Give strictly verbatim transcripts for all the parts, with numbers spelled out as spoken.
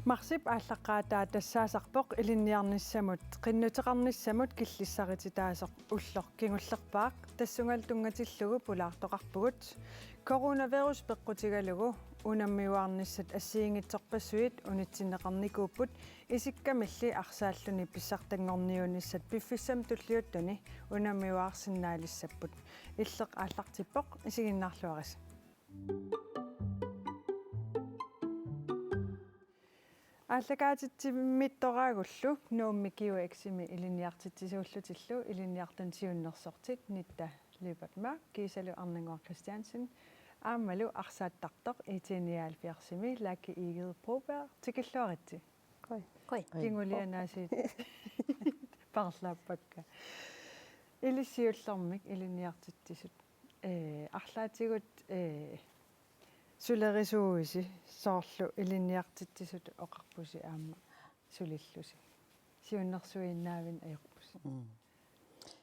Marsip aallaqqaataa tassaasarpoq ilinniarnissamut qinnuteqarnissamut killissarititaasoq ulloq kingullerpaaq, tassungalu tunngatillugu pulaartoqarpugut. Coronavirus peqqutigalugu unammiuaarnissat assigiinngitsorpassuit unitsinneqarnikuupput, isikkamilli arsaalluni pissartanngorniunissat piffissami tulliuttuni unammiuaarsinnaalissapput. Illeq aallartippoq, isiginnaarluarisi. Aallakaatitsimmittoraagullu Nuummi GUX-imi ilinniartitsisuullutillu ilinniartunit siunnersortit Nitta Lyberth Mørch kiisalu Arnannguaq Christiansen aammalu arsaattartoq IT-nioghalvfjerdsimi Laki Egede Broberg, tikilluaritsi. Qujan. Qujan. Kingulianaasiit paarlaappakka. Ilissi siullermik ilinniartitsisut, ee, arlaatigut, ee, sulerisuuisi soorlu ilinniartitsisutut oqarpusi aamma sulillusi. Siunnersuiinnaaviit ajorpusi. Mm.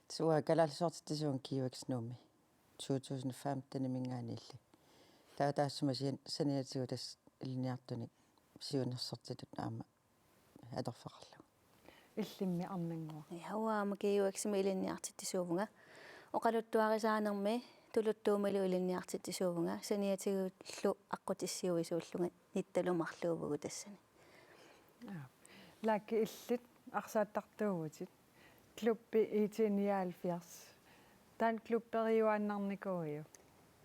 Tassa uanga kalaallisoortitsisuuvunga GUX Nuummi to tusind femtenimiingaanniilli. Taava taassuma sian-, saniatigut tassa ilinniartunik siunnersortitut aamma atorfeqarlugu. Illimmi Arnannguaq? Ja, uanga aamma GUX-imi ilinniartitsisuuvunga. Oqaluttuarisaanermi Tuluttuumilu ilinniartitsisuuvunga. Saniatigullu aqqutissiuisuullunga Nittalu marluuvugut tassani. Aap. Laki, illit arsaattartuuvutit. Klubbi IT-nioghalvfjerds. Taanna klubberiuaannarnikuuiuk?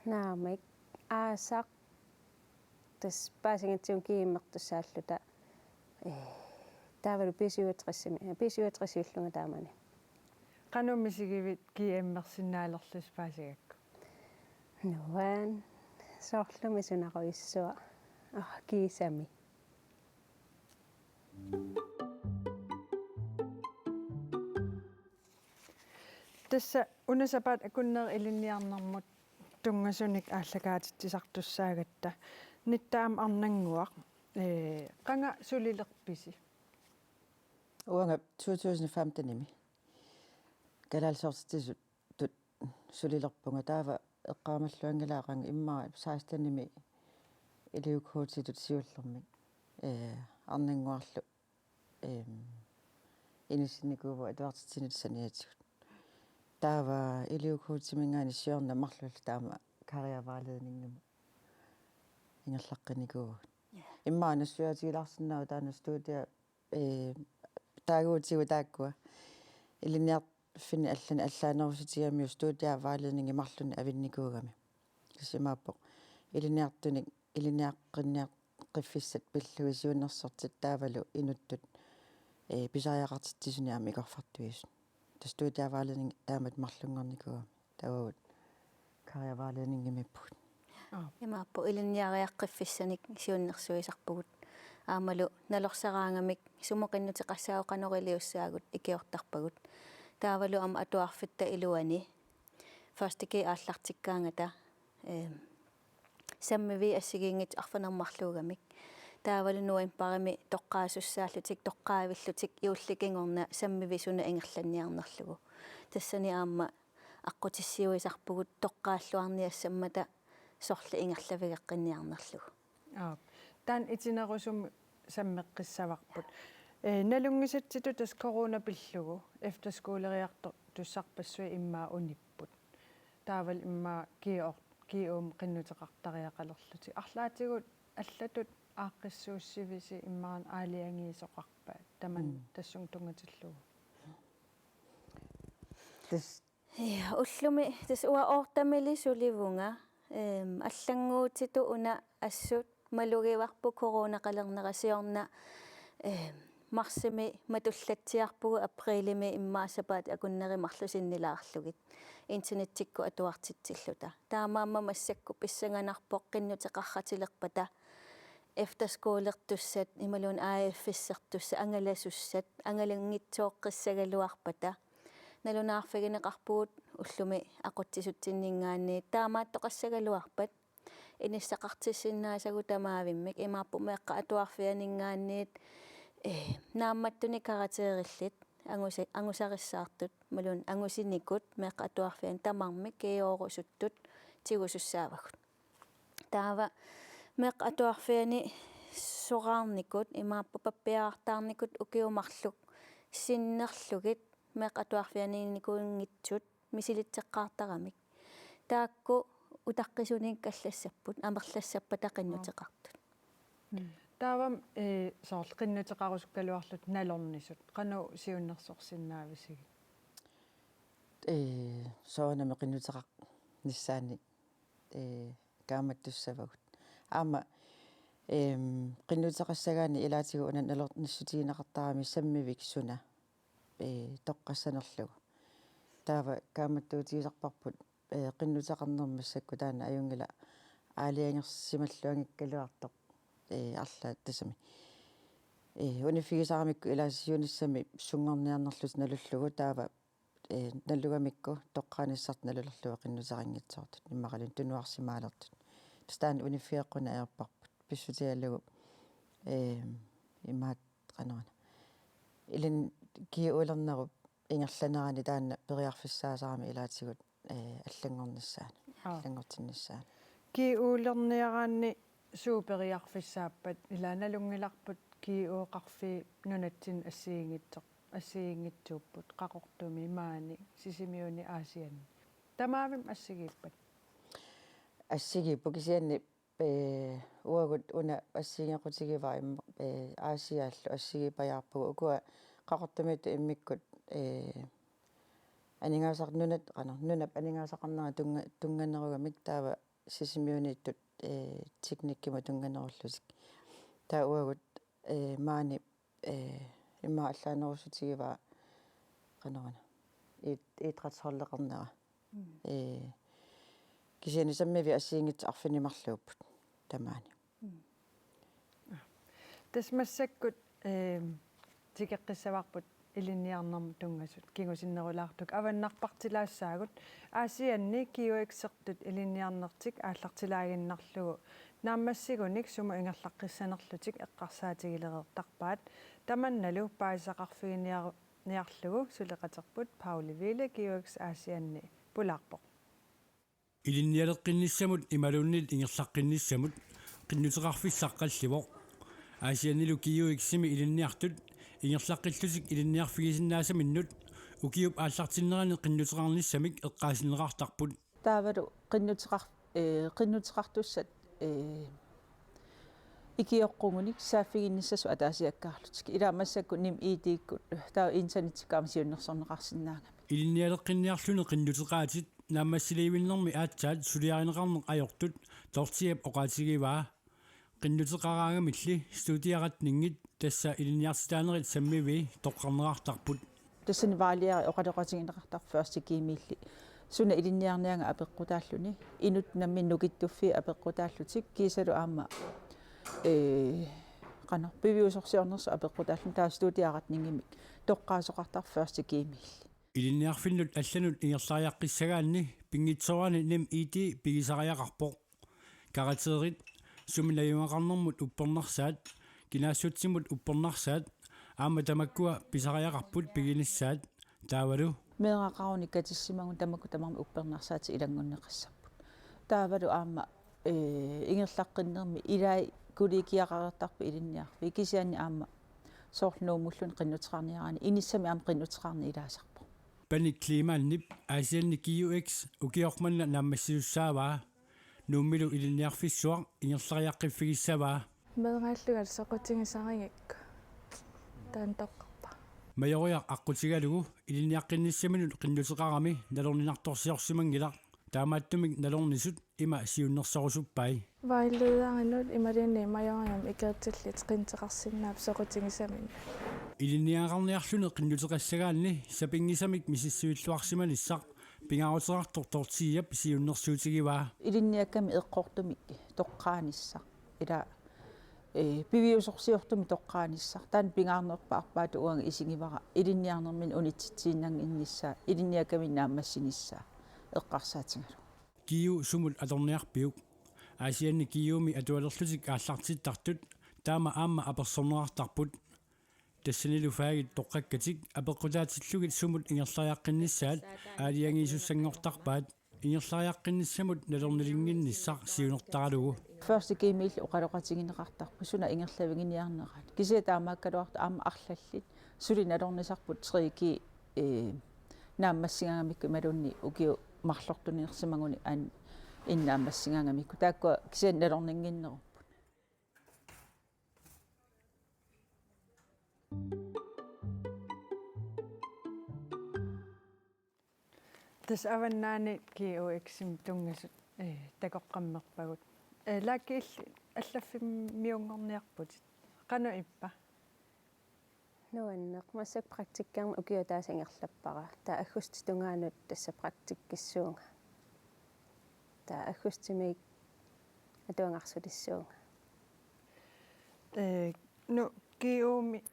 Naamik. Aasaq tassa paasingatsigu GM-ertussaalluta. Ee, taavalu B syvogtresimi, B syvogtresiullunga taamani. Qanoq misigivit GM-ersinnaalerlusi paasigakku? Nuann-, soorlumi sunarujussuaq. Ah, kiisami. Tassa una sapaatip akunneri ilinniarnermut tunngasunik aallakaatitsisartussaagatta. Nitta aamma Arnannguaq, ee, qanga sulilerpisi? Uanga to tusind femtenimi kalaallisoortitsisut sulilerpunga, taava eqqaamalluanngilara qanga immaqa sekstenimi iliuukuutitut siullermik, ee, Arnannguarlu, eem, inissinnikuuvugut atuartitsinitsinni saniatigut. Taava iliuukuutimiingaanniit siorna marlullu taama karrierevejledningimut ingerlaqqinnikuuvugut. Ja. Immaqa nassuiaatigilaarsinnaavoq taanna studia, ee, taaguutigut taakkua. Ilinniarfinni allani allaanerusutigigamiuk studievejledningi marlunnik avinnikuugami. Tassa imaappoq ilinniartunik, ilinniaqqinniaqqiffissat pillugit siunnersortit taavalu inuttut, ee, pisariaqartitsisunik aamma ikorfartuisut. Tassa studievejledning taamatut marlunngornikuugami. Taava uagut karrierevejledningimiippugut. Aap. Imaappoq ilinniariaqqiffissanik siunnersuisarpugut. Aammalu nalorsaraangamik sumut qinnuteqassaagut, qanoq iliussaagut ikiortarpagut. Taavalu aamma atuarfitta iluani første G aallartikkaangata, eem, sammiviit assigiinngitsut arfineq-marluugamik. Taavalu novembarimi toqqaasussaallutik, toqqaavillutik juullip kingorna sammiviup suna ingerlanniarnerlugu. Tassani aamma aqqutissiuisarpugut toqqaalluarniassammata sorleq ingerlavigeqqinniarnerlugu. Aap. Taanna itinerusumik sammeqqissavarput. Ee, nalunngisatsitut tassa corona pillugu efterskoleriartortussarpassuit immaqa unipput. Taavalu immaqa G U-, G U-mi qinnuteqartariaqalerlutik. Arlaatigut allatut aaqqissuussivisi immaqa aalajangiisoqarpa tamanna, mm, tassunga tunngatillugu? Tassa Ja, ullumi, tassa uanga ottemili sulivunga, eem, allannguutitut una assut malugivarput coronaqalernera siorna, eem, marsimi matullatsiarpugut, aprilimi immaqa sapaatip akunneri marluk sinnilaarlugit internettikkut atuartitsilluta. Taamaammat massakkut pissanganarpoq qinnuteqarratilerpata efterskolertussat imaluunniit A F S-ertussat angalasussat angalanngitsooqqissagaluarpata. Nalunaarfigineqarpugut ullumi aqutsisutsinninngaanniit taamaattoqassagaluarpat inissaqartissinnaasagut tamaavimmik, imaappoq meeqqat atuarfianinngaanniit, ee, naammattunik karakterillit angusa-, angusarissaartut imaluunniit angusinikut meeqqat atuarfianni tamarmik G U-rusuttut tigusussaavagut. Taava meeqqat atuarfianni soraarnikut, imaappoq pappiarartaarnikut ukiut marluk sinnerlugit meeqqat atuarfianiinnikuunngitsut misilitseqqaartaramik. Taakku utaqqisuniikkallassapput, amerlassappata qinnuteqartut. Taava, eh, soorlu qinnuteqarusukkaluarlutik nalornisut. Qanoq siunnersorsinnaavisigit? Ee, soorunami qinnuteqarnissaannik, ee, kaammattussavagut. Aamma, eem, qinnuteqassagaanni ilaatigut una nalornissutigineqartarami sammivik suna, ee, toqqassanerlugu. Taava kaammattuutigisarparput, ee, qinnuteqarnermi massakkut taanna ajunngilaq aalajangersimalluanngikkaluartoq, ee, arlaat tassami. Ee, uniffigisaramikku ilaasiunissamik sunngorniarnerlutik nalullugu taava, ee, nalugamikku toqqaanissartik nalulerlugu qinnuteqanngitsoortut immaqaluunniit tunuarsimaalertut. Tassa taanna uniffigeqqunneq ajorparput. Pissutigalugu, ee, imaat qanoruna. Ilin G U-lernerup ingerlanerani taanna periarfissaasarami ilaatigut, ee, allanngornissaanut, Aa. allanngortinnissaanut. G U-lerniaraanni suut periarfissaappat, ilaa nalunngilarput G U-qarfii nunatsinni assigiinngitsoq, assigiinngitsuupput, Qaqortumi, maani, Sisimiuni, Aasianni. Tamaavimmi assigiippat? Assigiipput kisianni, ee, uagut una assigiinngequtigivara imma, ee, Aasiaallu assigiipajaarpugut ukua Qaqortumiittut immikkut, ee, aningaasaq nunat, qanoq, nunap aningaasaqarnera tunnga-, tunnganerugamik taava Sisimiuniittut, ee, teknikkimut tunnganerullutik. Taava uagut, ee, maani, ee, immaqa allaanerussutigivara qanoruna. Id-, idrætsholdeqarnera. Ee, kisianni sammivik assigiinngitsut arfineq-marluupput tamaani. Tassa massakkut, eem, tikeqqissavarput ilinniarnermut tunngasut kingusinnerulaartut avannarpartilaassaagut. Aasianni G U X-ertut ilinniarnertik aallartilaaginnarlugu naammassigunik sumut ingerlaqqissanerlutik eqqarsaatigilereertarpaat. Tamannalu paasisaqarfiginiar-, niarlugu suleqaterput Pauli Wiele G U X Aasianni pulaarpoq. Ilinnialeqqinnissamut imaluunniit ingerlaqqinnissamut qinnuteqarfissaq qallivoq. Aasiannilu G U X-imi ilinniartut ingerlaqqillutik ilinniarfigisinnaasaminnut ukiup aallartinnerani qinnuteqarnissamik eqqaasinneqartarput. Taavalu qinnuteqar-, ee, qinnuteqartussat, ee, ikioqqugunik saaffiginnissasoq ataasiakkaarlutik. Ilaa massakkut NemID-kkut, taava internettikkut aamma siunnersorneqarsinnaagami. Ilinnialeqqinniarluni qinnuteqaatit naammassiliivinnermi aatsaat suliarineqarneq ajortut Dorthep oqaatigivaa. Qinnuteqaraangamilli studiaretningit tassa ilinniartitaanerit sammivii toqqarneqartarput. Tassani vejlederi oqaloqatigineqartarpoq første G-miilli. Suna ilinniarniarnanga apeqqutaalluni. Inuk nammineq nukittuffiit apeqqutaallutik kiisalu aamma, ee, qanoq piviusorsiornersut apeqqutaalluni taava studiaretningimik toqqaasoqartarpoq første G-miilli. Ilinniarfinnut allanut ingerlariaqqissagaanni pinngitsoorani NemID pigisariaqarpoq. Karakterit, sumi najugaqarnermut uppernarsaat, kinaassutsimut uppernarsaat, aamma tamakkua pisariaqarput piginissaat, taavalu. Meeraqarunik katissimagunik tamakku tamarmik uppernarsaatit ilanngunneqassapput. Taavalu aamma, ee, ingerlaqqinnermi ilai kollegiaqareertarput ilinniarfiit kisianni aamma soorlu Nuummulluni qinnuteqarniaraanni inissamik aamma qinnuteqarneq ilaasarpoq. Panik Kleemannip Aasianni G U X ukioq manna naammassisussaavaa. Nuummilu ilinniarfissuaq ingerlariaqqiffigissavaa. Meeraallungalu soqutigisarigakku. Taanna toqqarpara. Majoriaq aqqutigalugu ilinniaqqinnissaminut qinnuteqarami nalorninartorsiorsimanngilaq. Taamaattumik nalornisut ima siunnersorusuppai. Vejlederinut imaluunniit Majoriamut ikertillutik qinnuteqarsinnaapput soqutigisaminnut. Ilinniagaqarniarluni qinnuteqassagaanni sapinngisamik misissuilluarsimanissaq pingaaruteqartoq Dorthep siunnersuutigivaa. Ilinniakkamik eqqortumik toqqaanissaq. Ilaa, ee, piviusorsiortumik toqqaanissaq. Taanna pingaarnerpaaq aappaatut uanga isigivara ilinniarnermini unitsitsiinnannginnissaa, ilinniakkamik naammassinissaa eqqarsaatigalugu. G U sumut atorniarpiuk? Aasianni G U-mi atualerlutik aallartittartut taama aamma apersorneqartarput. Tassanilu fagit toqqakkatik apeqqutaatillugit sumut ingerlariaqqinnissaat aalajangiisussanngortarpaat. ingerlariaqqinnissamut nalornilinnginnissaq siunertaralugu. Første G-miilli oqaloqatigineqartarpoq suna ingerlaviginiarneraat. Kisianni taamaakkaluartoq aamma arlallit suli nalornisarput tredje G, eh, naammassigaangamikku imaluunniit ukiut marlortunersimagunik an-, innaammassigaangamikku. Taakkua kisianni nalorninnginnerupput. Tassa avannaani G U X-imi tunngasut, eh, takoqqammerpagut. Eh, Laki, illit allaffimmiunngorniarputit. Qanoq ippa? Nuanneq, massakkut praktikkerneq ukioq ataaseq ingerlappara. Taava aggustip tungaanut tassa praktikkissuunga. Taava aggustimiit atuagarsutissuunga. Eh, nu, G U-mi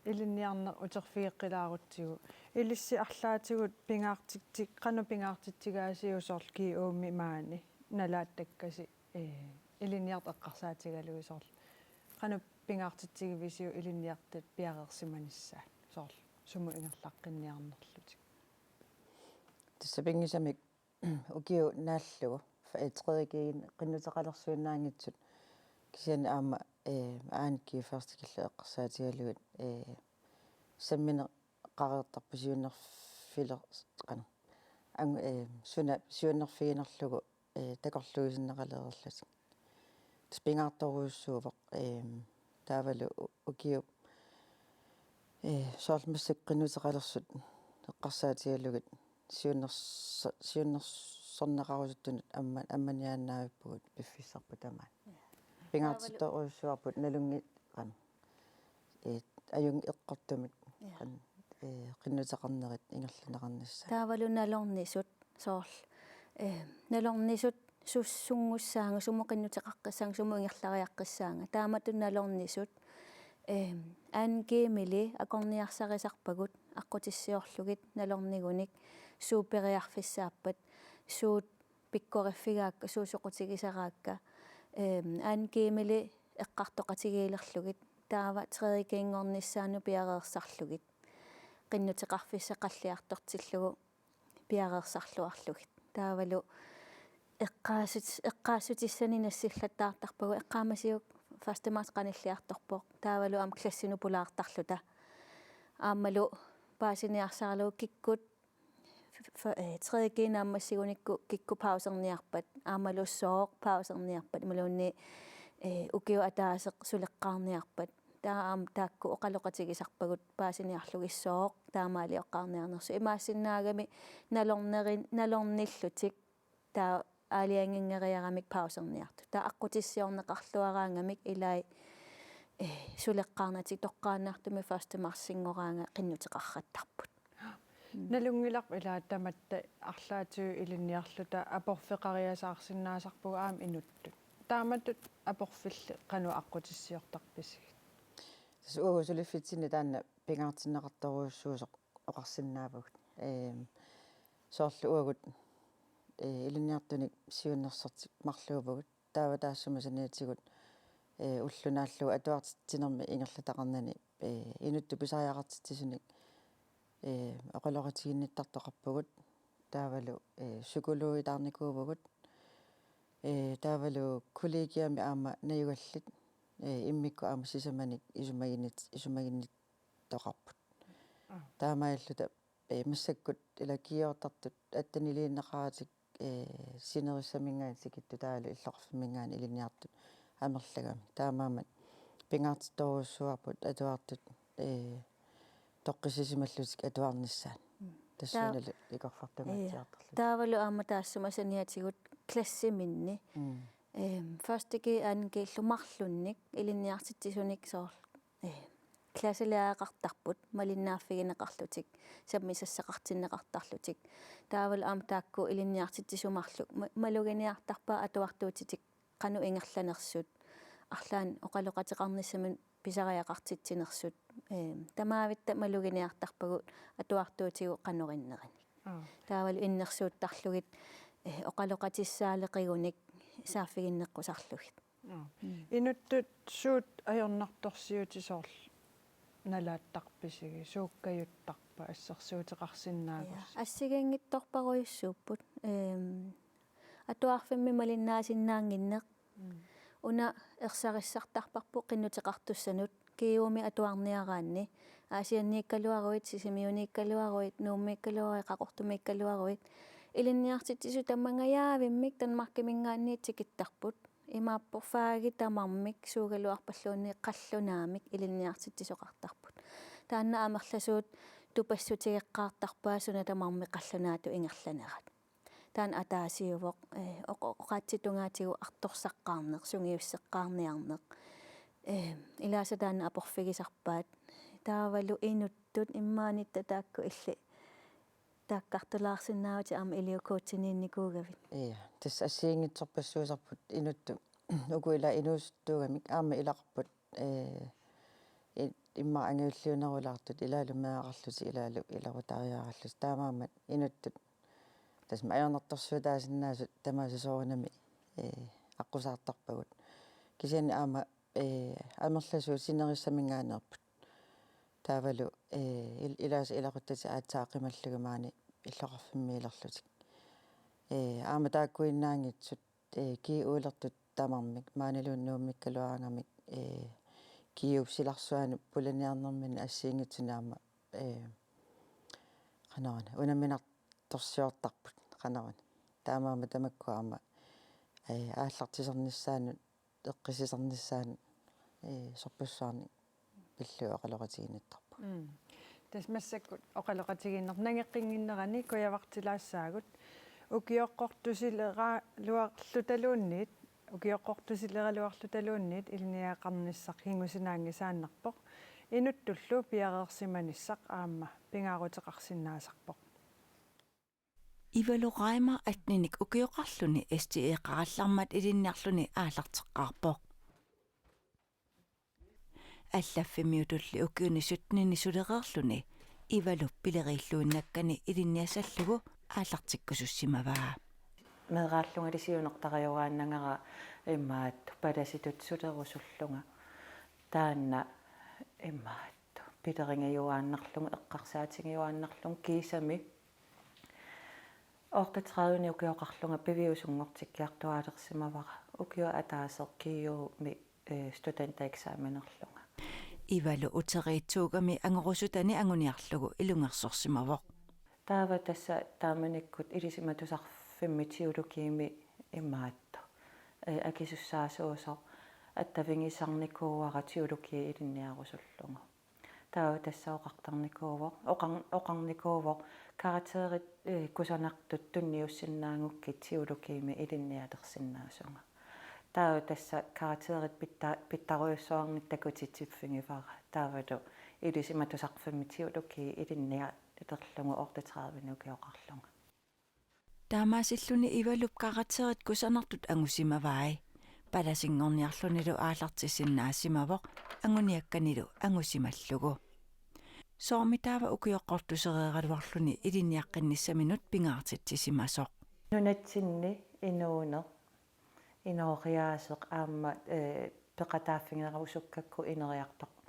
ilinniarneq uterfigeqqilaarutsigu. Ilissi arlaatigut pingaartitsi-, qanoq pingaartitsigaasiuk soorlu G U-mi maani nalaattakkasi, eh, ilinniartut eqqarsaatigalugit soorlu. Qanoq pingaartitsigivisiuk ilinniartut piareersimanissaat soorlu sumut ingerlaqqinniarnerlutik. Tassa pinngisamik ukiup naallugu, fa-, eh, tredje G-mi qinnuteqalersuinnaanngitsut kisianni aamma, eh, anden G første G-llu eqqarsaatigalugit, eh, sammineq qareertarpoq siunnerfiler-, qanoq. Ang-, eh, suna siunnerfiginerlugu, eh, takorluuisinneqalereerlutik. Tassa pingaartorujussuuvoq, eh, taavalu u-, ukiup, eh, soorlu massakkut qinnuteqalersut eqqarsaatigalugit siunnerso-, siunnersorneqarusuttunut amma-, ammaniaannaavippugut piffissarput tamaat. Ja. Pingaartittorujussuarput nalunngi-, qanoq, eh, ajunngilaq eqqortumik. Ja. Qan-, eh, qinnuteqarnerit ingerlanneqarnissaat. Taavalu nalornisut soorlu, eh, nalornisut sus-, sunngussaanga, sumut qinnuteqaqqissaanga, sumut ingerlariaqqissaanga. Taamatut nalornisut, eh, anden G-mili akorniarsarisarpagut aqqutissiorlugit nalornigunik suut periarfissaappat, suut pikkoriffigaakka, suut soqutigisaraakka, eh, anden G-mili eqqartoqatigiilerlugit, taava tredje G-nngornissaanut piareersarlugit, qinnuteqarfissaq qalliartortillugu piareersarluarlugit. Taavalu eqqaasut-, eqqaassutissanik nassillattaartarpagut, eqqaamasiuk første marts qanilliartorpoq. Taavalu aamma klassinut pulaartarluta. Aammalu paasiniarsaralugu kikkut f-, f-, eh, tredje G naammassigunikku kikkut pauserniarpat, aammalu sooq pauserniarpat, imaluunniit, eh, ukioq ataaseq suleqqaarniarpat. Taava aamma taakku oqaloqatigisarpagut paasiniarlugit sooq taamaalioqqaarniarnersut. Imaassinnaagami nalornerin-, nalornillutik taava aalajanginngeriaramik pauserniartut. Taava aqqutissiorneqarluaraangamik ilai, eh, suleqqaarnatik toqqaannartumik første martsinngoraangat qinnuteqarrattarput. Mm. Nalunngilarput ilaa tamatta arlaatigut ilinniarluta aporfeqariasaarsinnaasarpugut aamma inuttut. Taamatut aporfillit qanoq aqqutissiortarpisigit? Tassa uagut suliffitsinni taanna pingaartinneqartorujussuusoq oqarsinnaavagut. Ehm, soorlu uagut, eh, ilinniartunik siunnersortik marluuvugut. Taava taassuma saniatigut, eh, ulloq naallugu atuartitsinermi ingerlataqarnani, eh, inuttut pisariaqartitsisunik, eh, oqaloqatiginnittartoqarpugut. Taavalu, eh, psykologitaarnikuuvugut. Eh, taavalu kollegiami aamma najugallit, eh, immikkut aamma sisamanik isumaginnit-, isumaginnittoqarput. Aa. Taamaalilluta, eh, massakkut ilaa kiiortartut attenilinneqaratik, eh, sinerissaminngaanniit tikittut taavalu illoqarfimminngaanniit ilinniartut amerlagami. Taamaammat pingaartittorujussuuarput atuartut, eh, toqqissisimallutik atuarnissaat. Mm. Tassuunalu Taa-, ikorfartunngatsiartorlutik. Ee, taavalu aamma taassuma saniatigut klassiminni. Mm. Ehm, første G, anden G-llu marlunnik ilinniartitsisunik soorlu, eh, klasselærerneqartarput, malinnaaffigineqarlutik, sammisassaqartinneqartarlutik. Taavalu aamma taakku ilinniartitsisut marluk ma-, maluginiartarpaat atuartuutitik qanoq ingerlanersut, arlaannik oqaloqateqarnissamut pisariaqartitsinersut, ehm, tamavitta maluginiartarpagut atuartuutigut qanoq innerinik. Aa. Taavalu innersuuttarlugit, eh, oqaloqatissaaleqigunik saaffiginneqqusarlugit. Aa. Mm. Inuttut suut ajornartorsiutit soorlu nalaattarpisigit, suukkajuttarpa assersuuteqarsinnaagussiuk? Ja, assigiinngitsorparujussuupput. Ehm, atuarfimmi malinnaasinnaannginneq. Mm. Una ersarissartarparput qinnuteqartussanut, Kiumi atuarniaraanni, Aasianniikkaluaruit, Sisimiuniikkaluaruit, Nuummiikkaluaruit, Qaqortumiikkaluaruit, ilinniartitsisut tamangajavimmik Danmarkiminngaanniit tikittarput. Imaappoq fagit tamarmik suugaluarpalluunniit qallunaamik ilinniartitsisoqartarput. Taanna amerlasuut tupassutigeqqaartarpaat suna tamarmi qallunaatut ingerlanerat. Taanna ataasiuvoq, eh, oq-, oqaatsitungaatigut artorsaqqaarneq, sungiusseqqaarniarneq. Eh, ilaasa taanna aporfigisarpaat. Taavalu inuttut immaanitta taakku illit taakkartulaarsinnaavutit aamma iliuutsinniinnikuugavit. Ja, tassa assigiinngitsorpassuusarput inuttut uku ila inuusuttuugamik aamma ilaqarput, eh, i-, immaqa angajulliunerulaartut ilaalu meeraqarlutik ilaalu ilarutariaqarlutik. Taamaammat inuttut tassa ajornartorsiutaasinnaasut tamaasa soorunami, eh, aqqusaartarpagut. Kisianni aamma, eh, amerlasuut sinerissaminngaanneerput. Taavalu, eh, il-, ilaasa ilaquttatik aatsaat qimallugu maani illoqarfimmiilerlutik. Eh, aamma taakkuinnaanngitsut, eh, G U-lertut tamarmik, maaniluunniit Nuummiikkaluaraangamik, eh, G U-p silarsuanut pulaniarnerminni assigiinngitsunik aamma, eh, qanoruna, unamminartorsiortarput, qanoruna. Taamaammat tamakku aamma, eh, aallartisernissaannut, eqqissisarnissaanut, eh, sorpassuarnik pillugit oqaloqatiginnittarput. Mm. Tassa massakkut oqaloqatigiinnerput nangeqqinnginnerani kujavartilaassaagut. Ukioqqortusileraluarlutaluunniit, ukioqqortusileraluarlutaluunniit ilinniagaqarnissaq hingusinaanngisaannarpoq. Inuttullu piareersimanissaq aamma pingaaruteqarsinnaasarpoq. Ivalu Reimer atteninik ukioqarluni S T E-qarallarmat ilinniarluni aallarteqqaarpoq. Allaffimmiutulli ukiuni syttenini sulereerluni Ivalup pileriilluinnakkani ilinniassallugu aallartikkusussimavaa. Meeraallungali siunertarajuaannagara imaattoq palasitut sulerusullunga. Taanna imaattoq pileringajuaannarlunga, eqqarsaatigiuaannarlunga kiisami otteogtredive ukioqarlunga piviusunngortikkiartuaalersimavara. Ukioq ataaseq G U-mi, eh, studentereksamenerlunga. Ivalu uteriitsuugami angorusutani anguniarlugu ilungersorsimavoq. Taava tassa taamanikkut Ilisimatusarfimmi teologiimi imaattoq, eh, akisussaasuusoq attavigisarnikuuara teologi ilinniarusullugu. Taava tassa oqartarnikuuvoq, oqar-, oqarnikuuvoq karakterit, eh, kusanartut tunniussinnaanngukkit teologiimi ilinnialersinnaasunga. Taava tassa karakterit pitta-, pittarujussuarnik takutitsiffigivara. Taavalu Ilisimatusarfimmi teologi ilinnialerlugu otteogtredive ukioqarlunga. Taamaasilluni Ivalup karakterit kusanartut angusimavai. Palasinngorniarlunilu aallartissinnaasimavoq anguniakkanilu angusimallugu. Soormi taava ukioqqortusereeraluarluni ilinniaqqinnissaminut pingaartitsisimasoq. Nunatsinni inuuneq, inooriaaseq aamma, eh, peqataaffigerusukkakku ineriartor-,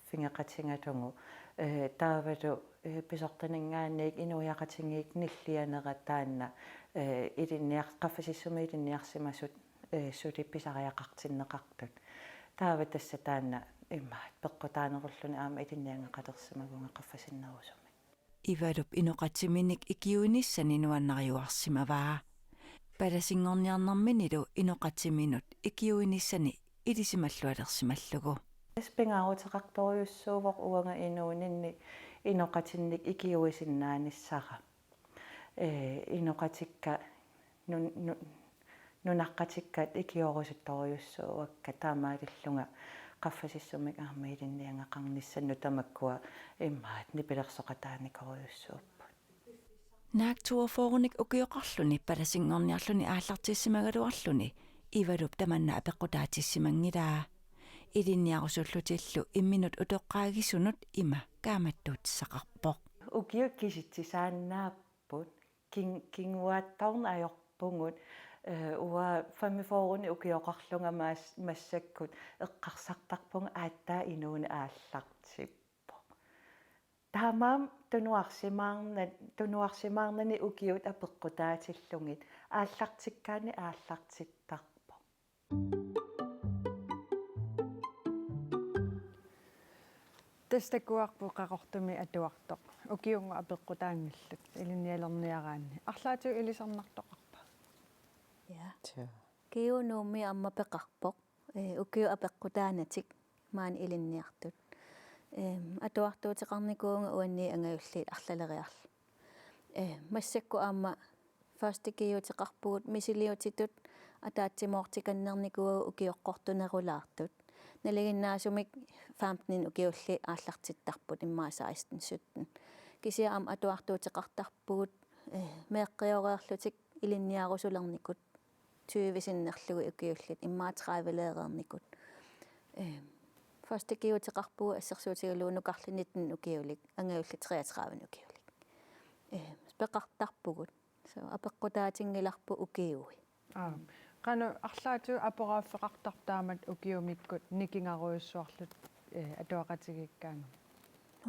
figeqatigalugu. Eh, taavalu, eh, pisortaninngaanniit inuiaqatigiit nillianera taanna, eh, ilinniar-, qaffasissumi ilinniarsimasut, eh, suli pisariaqartinneqartut. Taava tassa taanna imaattoq peqqutaanerulluni aamma ilinniagaqalersimavunga qaffasinnerusumik. Ivalup inoqatiminik ikiuinissani nuannariuarsimavaa. Palasinngorniarnerminilu inoqatiminut ikiuinissani ilisimallualersimallugu. Tassa pingaaruteqartorujussuuvoq uanga inuuninni inoqatinnik ikiuisinnaanissara. Eh, inoqatikka nun-, nu-, nunaqqatikka ikiorusuttorujussuuakka taamaalillunga qaffasissumik aamma ilinniagaqarnissannut tamakkua imaattoq nipilersoqataanikorujussuupput. Naak toogfyrrenik ukioqarluni palasinngorniarluni aallartissimagaluarluni Ivalup tamanna apeqqutaatissimanngilaa. Ilinniarusullutillu imminut utoqqaagisunut ima kaammattuutissaqarpoq. Ukiut kisitsisaannaapput, kin-, kinguaattoorneq ajorpugut, eh, uanga femogfyrrenik ukioqarlunga mas-, massakkut eqqarsartarpunga aatsaat inuuneq aallartippoq. Taamaammat tunuarsimaarna-, tunuarsimaarnani ukiut apeqqutaatillugit aallartikkaanni aallartittarpoq. Tassa takuarput Qaqortumi atuartoq. Ukiunngooq apeqqutaanngillat ilinnialerniaraanni. Arlaatigut ilisarnartoqarpa? Ja. Suu. Kiu Nuummi aamma peqarpoq. Ee, ukiut apeqqutaanatik maani ilinniartut. Eem, atuartuuteqarnikuuvunga uannit angajulliit arlaleriarlugit. Ee, massakkut aamma første G-uteqarpugut, misiliutitut ataatsimoortikannernikuuagut ukioqqortunerulaartut. Nalinginnaasumik femten ukiulli aallartittarput, immaqa seksten sytten. Kisianni aamma atuartuuteqartarpugut, ee, meeqqioreerlutik ilinniarusulernikut tyve sinnerlugit ukiullit, immaqa tredive-leereernikut. Ee, første G-uteqarpugut assersuutigalugu nukarli nitten ukiulik, angajulli treogtredive ukiulik. Ee, peqartarpugut. Suu, apeqqutaatinngilarput ukiui. Aa. Qanoq arlaatigut aporaaffeqartarpa taamatut ukiumikkut nikingarujussuarlutit, ee, atuaqatigiikkaangamik?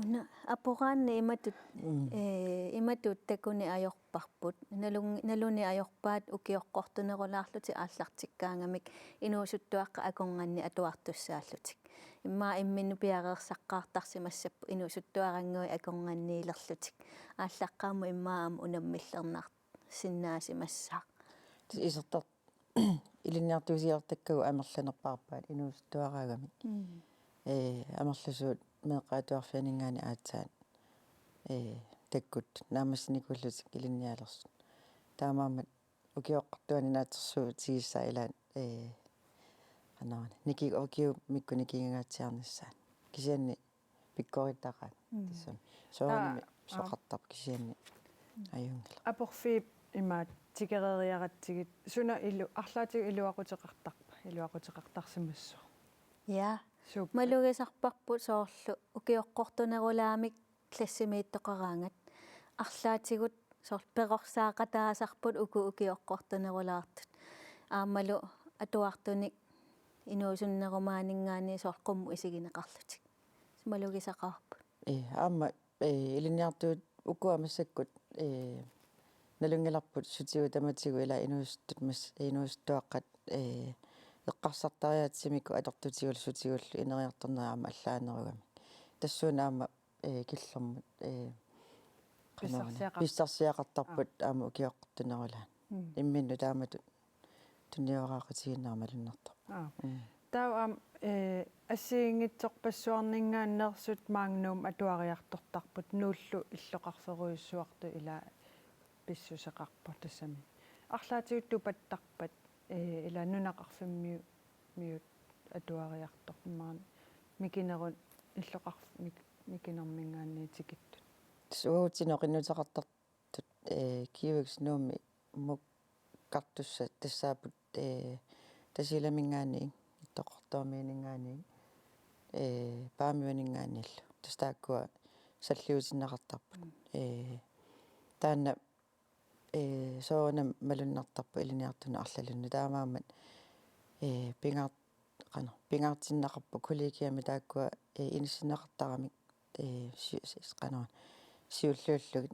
Una aporaanni imatut, Mm. ee, imatut takuneq ajorparput. Nalun-, naluneq ajorpaat ukioqqortunerulaarlutik aallartikkaangamik inuusuttuaqqat akornanni atuartussaallutik. Immaqa imminnut piareersaqqaartarsimassapput inuusuttuarannguit akornanniilerlutik. Aallaqqaammut immaqa aamma unammillernarsinnaasimassaaq. Isertar-, ilinniartuusiortakkagut amerlanerpaarpaat inuusuttuaraagamik. Mm. Ee, amerlasuut meeqqat atuarfianinngaanniit aatsaat, ee, takkuttut naammassinikuullutik ilinnialersut. Taamaammat ukioqqortuani naatsorsuutigissaat ilaat, ee, qanoq-una, niki-, ukiumikkut nikigangaatsiarnissaat. Kisianni pikkorittaqaat. Mm. Tassami. Soorunami Taa-, aa. soqartarpoq kisianni ajunngilaq. Aporfiit imaat tikereeriaratsigit suna ilu-, arlaatigut iluaquteqartarpa, iluaquteqartarsimassaaq? Ja. Suuppat? Malugisarparput soorlu ukioqqortunerulaamik klassimiittoqaraangat. Arlaatigut soorlu perorsaaqataasarput uku ukioqqortunerulaartut. Aammalu atuartunik inuusunnerumaaninngaanniit soorlu qummut isigineqarlutik. Malugisaqaarput. Ee, aamma, ee, ilinniartut ukua massakkut, ee, nalunngilarput sutigut tamatigut ilaa inuusuttut mas-, inuusuttuaqqat, ee, eqqarsartariaatsimikkut atortutigullu sutigullu ineriartornerat aamma allaanerugamik. Tassuuna aamma, ee, killormut, ee, qanoq-una, pissarsiaqar-, pissarsiaqartarput Aa. aamma ukioqqortunerulaat. Mm. Imminnut taamatut tunniusaaqutigiinnarmata malunnartarpoq. Aa. Mm. Taava aamma, ee, assigiinngitsorpassuarninngaanneersut Magnum atuariartortarput, Nuullu illoqarferujussuartut ilaa pissuseqarpoq tassami. Arlaatigut tupattarpat, ee, ilaa nunaqarfimmiu-, miut atuariartormat mikinerun illoqarf-, mik-, mikinerminngaanniit tikittut. Tassa uagutsinnut qinnuteqartar-, tut, ee, Kiuiks Nuummi mukkartussat tassaapput, ee, Tasiilaminngaanniit, Ittoqqortoormiininngaanniit, ee, Paamiuninngaanniillu. Tassa taakkua salliutinneqartarput. Mm. Ee, taanna, ee, soorunami malunnartarpoq ilinniartunut arlalinnik. Taamaammat, ee, pingaar-, qanoq, pingaartinneqarput kollegiami taakkua, ee, inissinneqartaramik, ee, si-, si-, qanoq, siulliullugit.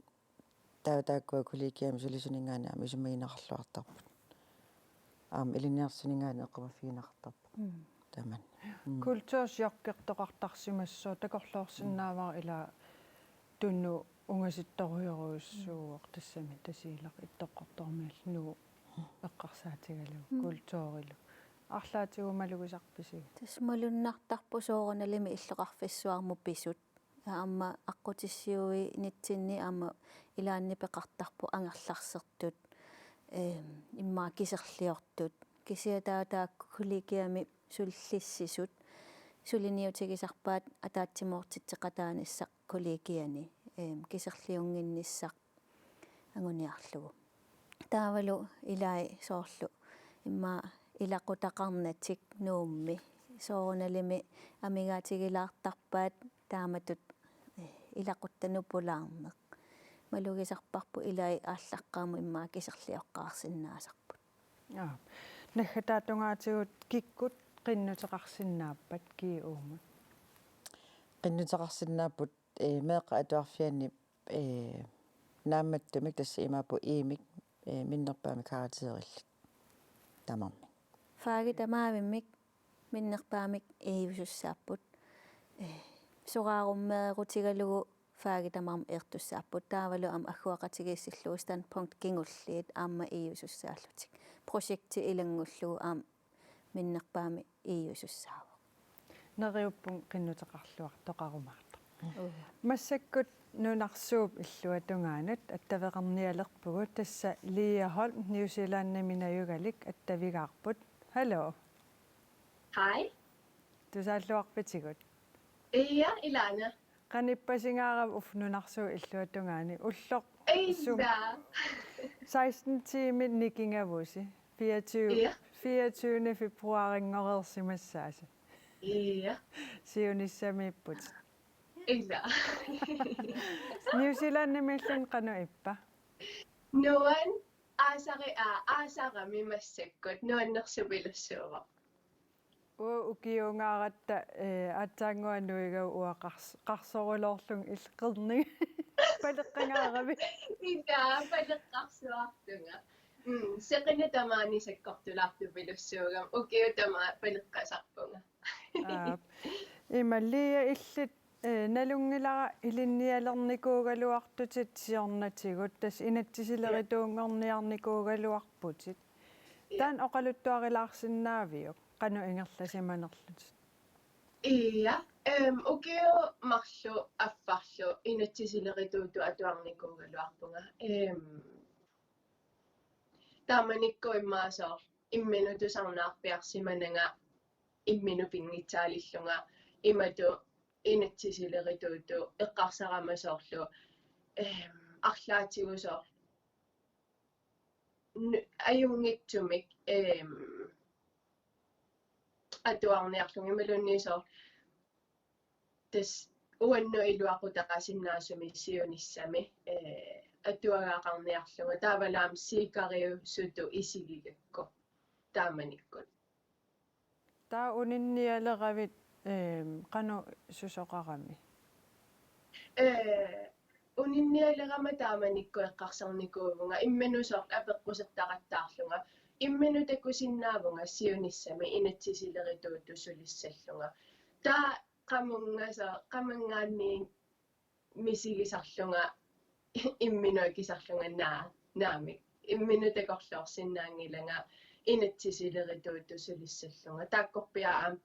Taava taakkua kollegiami sulisuninngaanniit aamma isumagineqarluartarput. Aamma ilinniartitsisuninngaanniit eqqumaffigineqartarput. Mm. Tamanna. Mm. Kulturchokkertoqartarsimassooq, takorloorsinnaavara ilaa Tunnu ungasittorujorujussuuvoq tassami Tasiilaq Ittoqqortoormiillu Nuuk eqqarsaatigalugu Mm. kulturilu. Arlaatigut malugisarpisiuk? Tassa malunnartarpoq soorunalimi illoqarfissuarmut pisut. Aamma aqqutissiuinitsinni aamma ilaanni peqartarpoq angerlarsertut, eem, immaqa kiserliortut. Kisianni taava taakku kollegiami sulissisut suliniutigisarpaat ataatsimoortitseqataanissaq kollegiani, eem, kiserliunnginnissaq anguniarlugu. Taavalu ilai soorlu immaqa ilaqutaqarnatik Nuummi soorunalimi amigaatigilaartarpaat taamatut, eh, ilaquttanut pulaarneq. Malugisarparput ilai aallaqqaammut immaqa kiserlioqqaarsinnaasarput. Aa. Naggataatungaatigut kikkut qinnuteqarsinnaappat G U-mut? Qinnuteqarsinnaapput, ee, meeqqat atuarfianni, ee, naammattumik tassa imaappoq E-mik, ee, minnerpaamik karakterillit tamarmik. Fagit tamavimmik minnerpaamik E-usussaapput. Ee, soraarummeerutigalugu fagit tamarmik eertussaapput. Taavalu aamma agguaqatigiissillugu standpunkt kingulliit aamma E-usussaallutik. Projekti ilanngullugu aamma minnerpaamik E-usussaavoq. Neriuppunga qinnuteqarluartoqarumaartoq. Uja. Massakkut nunarsuup illuatungaanut attaveqarnialerpugut, tassa Lea Holm New Zealandimi najugalik attavigaarput. Hallo. Hej. Tusaalluarpitigut? Ja, ilaana. Qanippasigaara uffa nunarsuup illuatungaani? Ulloq sum-, Ila. Seksten tiimit nikingavusi. Fireogtyve, Ja. fireogtyvende februarinngorsimassaasi. Ja. Siunissamiipputit. Ila. New Zealandimiilluni qanoq ippa? Nuann-, aasari-, aa, aasarami massakkut nuannersupilussuuvoq. Uanga ukiuugaaratta, ee, aatsaannguaq nuigavunga uanga qars-, qarsoruloorlunga illit qerninga. Paleqqagaaravit? Ila, paleqqarsuartunga. Mm, seqineq tamaani sakkortulaartupilussuugami, ukiut tamaat paleqqasarpunga. Aap. Ima Lea, illit, ee, nalunngilara ilinnialernikuugaluartutit siornatigut, tassa inatsisilerituunngorniarnikuugaluarputit. Ja. Taanna oqaluttuarilaarsinnaaviuk, qanoq ingerlasimanerlutit? Ja, ehm, ukiut marluk affarlu inatsisilerituutut atuarnikuugaluarpunga. Ehm, taamanikkut immaqa soorlu imminut tusarnaarpiarsimananga imminut pinngitsaalillunga imatut inatsisilerituutut eqqarsarama soorlu, ehm, arlaatigut soorlu nu-, ajunngitsumik, ehm, atuarniarlunga imaluunniit soorlu tassa uannut iluaqutaasinnaasumik siunissami, ee, atuagaqarniarlunga, taavalu aamma siikariusutut isigigakku taamanikkut. Taava uninnialeravit, eem, qanoq susoqarami? Ee, uninnialerama taamanikkut eqqarsarnikuuvunga, imminut soorlu apeqqusertaqattaarlunga, imminut takusinnaavunga siunissami inatsisilerituutut sulissallunga. Taava qamunnga-, soorlu qamunngaanniit misigisarlunga imminut akisarlunga naa-, naamik. Imminut takorloorsinnaanngilanga inatsisilerituutut sulissallunga. Taakkorpiaq aamma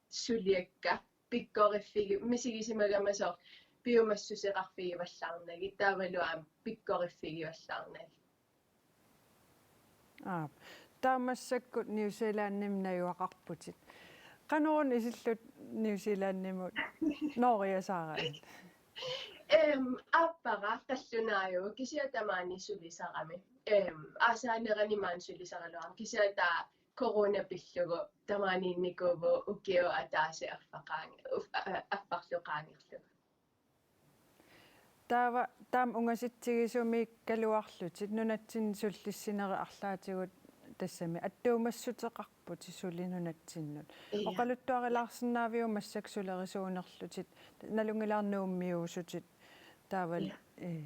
suliakka pikkoriffigi-, misigisimagama soorlu piumassuseqarfigivallaarnagit, taavalu aamma pikkoriffigivallaarnagit. Aap. Taava massakkut New Zealandimi najugaqarputit. Qanoruna isillutit New Zealandimut Norge saarani? Ehm, aappara qallunaajuvoq, kisianni tamaani sulisarami. Ehm, aasaanerani maani sulisaraluarama, kisianni taava corona pillugu tamaaniinnikuuvoq ukiut ataaseq affaqaang-, uf-, a-, affarlu qaangerlugu. Taava taama ungasitsigisumiikkaluarlutit nunatsinni sullissinerit arlaatigut tassami attuumassuteqarputit suli nunatsinnut. Ja. Oqaluttuarilaarsinnaaviuk massakkut sulerisuunerlutit, nalunngilara Nuummiuusutit taavalu, ja, ee,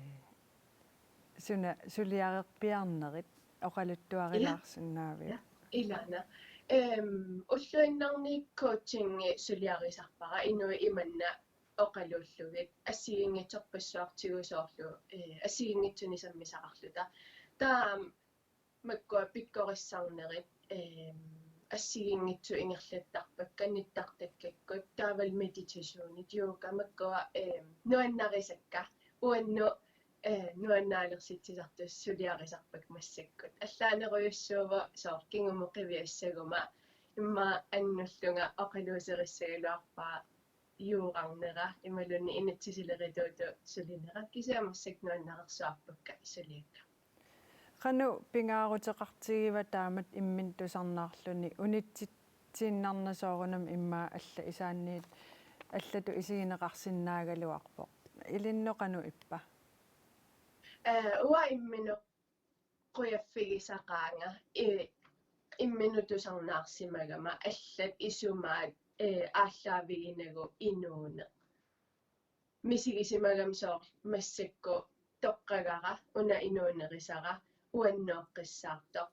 suna suliarerpiarnerit oqaluttuarilaarsinnaaviuk? Ja. Ilaana. Ehm, ulluinnarni coachingi suliarisarpara inuit imanna oqaluullugit assigiinngitsorpassuartigut soorlu, eh, assigiinngitsunik sammisaqarluta. Taava makkua pikkorissarnerit, eh, assigiinngitsut ingerlattarpakka, nittartakkakkut, taavalu meditationit, yoga, makkua, eh, nuannarisakka. Uannut, eh, nuannaalersitsisartut suliarisarpakka massakkut. Allaanerujussuuvoq soorlu kingumut qiviassaguma, immaqa annullunga oqaluuserissagaluarpara yogarnera imaluunniit inatsisilerituutut sulinera, kisianni massakkut nuannareersuarpakka suliakka. Qanoq pingaaruteqartigiva taamatut imminut tusarnaarluni, unitsitsiinnarneq soorunami immaqa allat isaanniit allatut isigineqarsinnaagaluarpoq. Ilinnut qanoq ippa? Ee, uanga imminut qujaffigisaqaanga, i-, imminut tusarnaarsimagama allat isumaat, ee, aallaaviginagu inuuneq. misigisimagami soorlu massakkut toqqagara una inuunerisara uannut eqqissaartoq.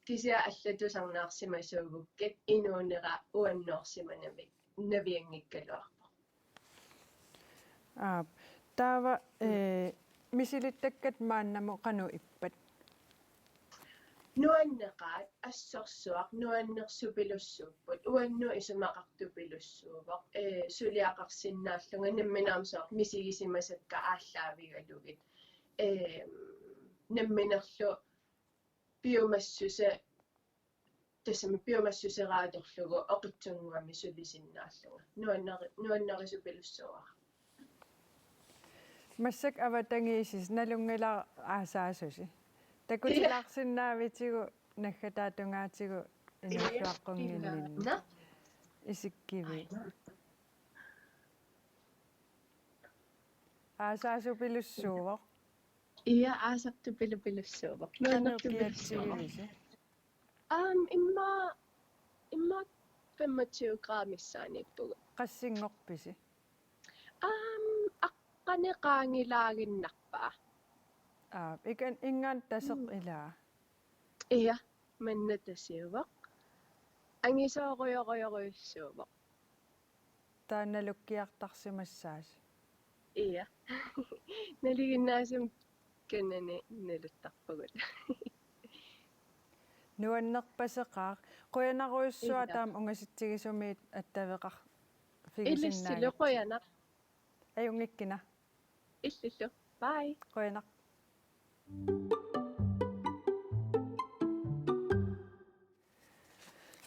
Kisianni allat tusarnaarsimasuugukkit inuunera uannoorsimanavik navianngikkaluarpoq. Aap. Taava, ee, misilittakkat maannamut qanoq ippat? Nuanneqaat, assorsuaq, nuannersupilussuupput, uannut isumaqartupilussuuvoq, ee, suliaqarsinnaallunga namminermi soorlu misigisimasakka aallaavigalugit. Ee, namminerlu piumassuse-, tassami piumassuseraattorlugu oqitsunnguamik sulisinnaallunga. Nuanneri-, nuannerisupilussuuara. Massakkut avatangiisit nalunngilara aasaasusi. Takutilaarsinnaavisigut naggataatungaatigut inuulluaqqunngillinni. Isikkivi. Aasaasupilussuuvoq. Ia, aasartupilupilussuuvoq. Qanoq kiatsigivisi? Aam, immaqa, immaqa femogtyve grader missaaniippugut. Qassinngorpisi? Aam, aqqaneq qaangilaaginnarpaa. Aap, ikan ingaan taseq ilaa? Ia, manna tasiuvoq. Angisoorujorujorujussuuvoq. Taanna nalukkiartarsimassaasi. Ia. Nalinginnaasumik kanani naluttarpugut. Nuannerpaseqaaq. Qujanarujussuaq taama ungasitsigisumiit attaveqarfigisinnaagakkit. Illissilu qujanaq. Ajunngikkina. Illillu. Bye. Qujanaq.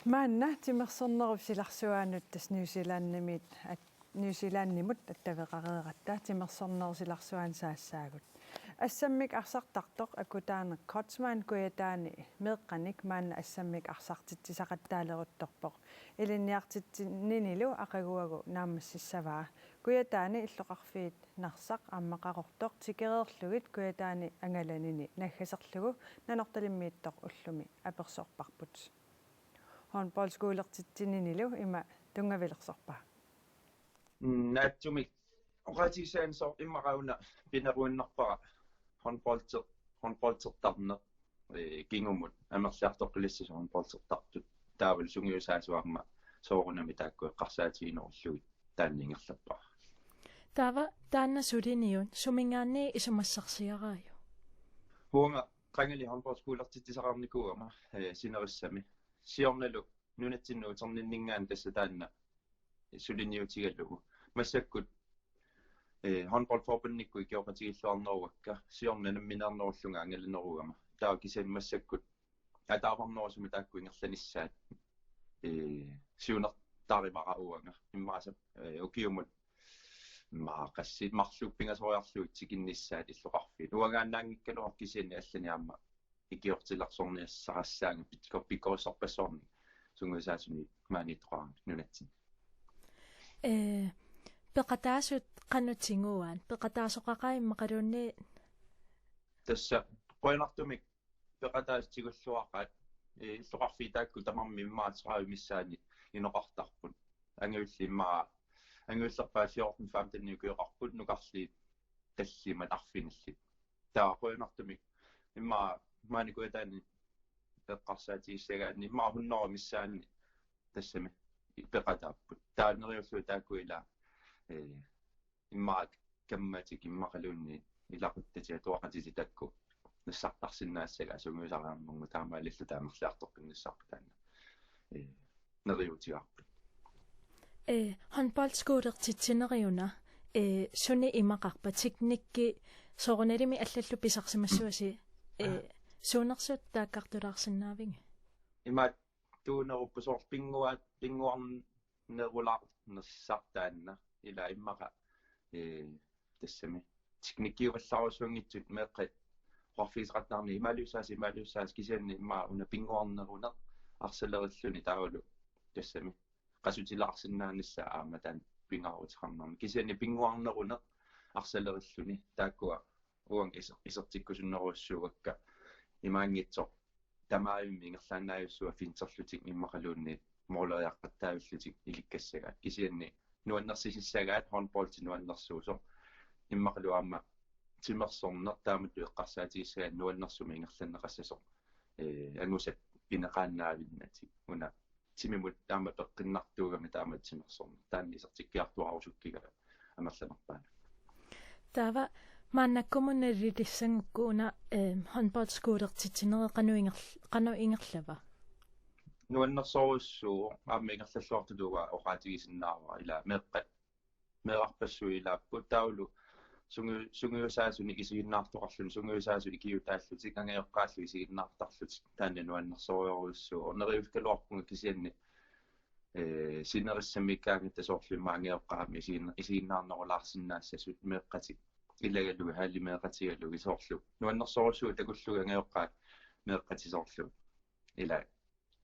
Maanna timersornerup silarsuaanut tassa New Zealandimit at-, New Zealandimut attaveqareeratta timersornerup silarsuanut saassaagut. Assammik arsartartoq Akutaana Kreutzmann Kujataani meeqqanik maanna assammik arsartitsisaqattaaleruttorpoq. Ilinniartitsininilu aqaguagu naammassissavaa. Kujataani illoqarfiit Narsaq aamma Qaqortoq tikereerlugit Kujataani angalanini naggaserlugu Nanortalimmiittoq ullumi apersorparput. Håndboldskuulertitsininilu ima tunngavilersorpa? Naatsumik oqaatigisaansoq immaqa una pineruinnarpara håndbolder-, håndboldertarneq, ee, kingumut amerliartoqqilissasoq håndboldertartut taavalu sungiusaasuarma soorunami taakku eqqarsaatiginerullugit taanna ingerlappara. Taava taanna suliniut suminngaanniit isumassarsiaraajuk? Uanga qangali håndboldskuulertitsisaqarnikuugama, ee, sinerissami. Siornalu nunatsinnut uterninninngaanniit tassa taanna suliniutigalugu. Massakkut, ee, håndboldforbundikkut ikioqatigiilluarneruakka, siorna nammineernerullunga angalaneruugama. Taava kisianni massakkut ataavarnerusumik taakku ingerlanissaat, ee, siunertarivara uanga. Immaqa, ee, ukiumut immaqa qassit marluk pingasoriarlugit tikinnissaat illoqarfiit. Uangaannaanngikkaluarpoq kisianni allanik aamma ikiortilersorniassaqassaanga pik-, pikkorissorpassuarnik sungiusaasunit maaniittoqarami nunatsinni. Ee, peqataasut qanoq tiguaat? Peqataasoqaqaat immaqaluunniit? Tassa qujanartumik peqataasut tigulluaqaat, ee, illoqarfiit taakku tamarmik immaqa tredive missaanni inoqartarput. Angajulliit immaqa, angajullerpaat fjorten femten ukioqarput, nukarliit tallimat arfinillit. Taava qujanartumik immaqa maani Kujataani eqqarsaatigissagaanni immaqa hundrede missaanni tassami peqataapput. Taava neriullugit taakku ila, ee, immaqa kammatik immaqaluunniit ilaquttatit atuaqatitit taakku nassartarsinnaassagaat sungiusariarnermut taamaalilluta amerliartoqqinnassarput taanna, ee, neriuutigaarput. Ee, håndboldskuulertitsineriuna, ee, suni imaqarpa, teknikki soorunalimi allallu pisarsimassavasi, ee, suunersut taakkartulaarsinnaavigit? Imaattuunerupput soorlu pinnguaat, pinnguarnerulaarnersaq taanna, ila immaqa, ee, tassami teknikkiuvallaarujussuanngitsut meeqqat oqarfigiseqattaarneq imaaliussaasa, imaaliussaasa kisianni immaqa una pinnguarneruneq arsalerilluni taavalu tassami qasutilaarsinnaanissaa aamma taanna pingaaruteqarnermi. Kisianni pinnguarneruneq arsalerilluni taakkua uanga iser-, isertikkusunnerujussuuakka imaanngitsoq tamarmik ingerlaannaajussuaq finterlutik immaqaluunniit måleriaqattaavillutik ilikkassagaat. Kisianni nuannersisissagaat håndboldi nuannersuusoq. Immaqalu aamma timersorneq taamatut eqqarsaatigissagaat nuannersumik ingerlanneqassasoq. Ee, angusat pineqaannaavinnatik. Una timimut aamma peqqinnartuugami taamatut timersorneq. Taanna isertikkiartuaarusukkiga amerlanerpaanut. Taava maannakkumut nalilissagukku una, eh, håndboldskuulertitsinerit qanoq inger-, qanoq ingerlava? Nuannersorujussuuvoq, aamma ingerlalluartutut uanga oqaatigisinnaavara, ila meeqqat, meerarpassuit ilaapput, taavalu sungiu-, sungiusaasunik isiginnaartoqarluni, sungiusaasut ikiuutaallutik, angajoqqaallu isiginnaartarlutik, taanna nuannersorujussuuvoq. Neriukkaluarpunga kisianni, eh, sinerissamiikkaangatta soorlu immaqa angajoqqaat aamma isigin-, isiginnaarnerulaarsinnaassasut meeqqatik ilagalugit, halli meeqqatigalugit soorlu. Nuannersorujussuuvoq takullugit angajoqqaat meeqqatik soorlu. Ila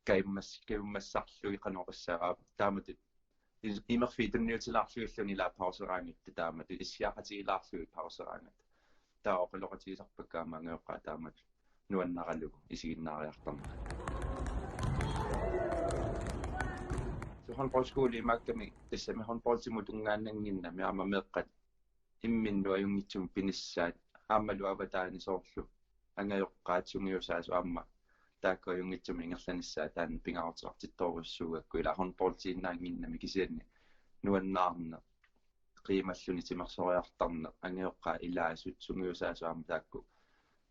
kajummas-, kajummassarlugit qanoq oqassaanga taamatut i-, imerfiit tunniutilaarlugilluni ila pauseraangatta taamatut issiaqatigilaarlugit pauseraangatta. Taava oqaloqatigisarpakka aamma angajoqqaat taamatut nuannaralugu isiginnaariartarnerat. Håndboldskole imaakkami tassami håndboldimut tungaannannginnami aamma meeqqat imminnut ajunngitsumik pinissaat aammalu avataani soorlu angajoqqaat sungiusaasut aamma taakku ajunngitsumik ingerlanissaat taanna pingaaruteqartittorujussuugakku ila håndboldiinnaannginnami kisianni nuannaarneq qiimalluni timersoriartarneq angajoqqaat ilaasut sungiusaasut aamma taakku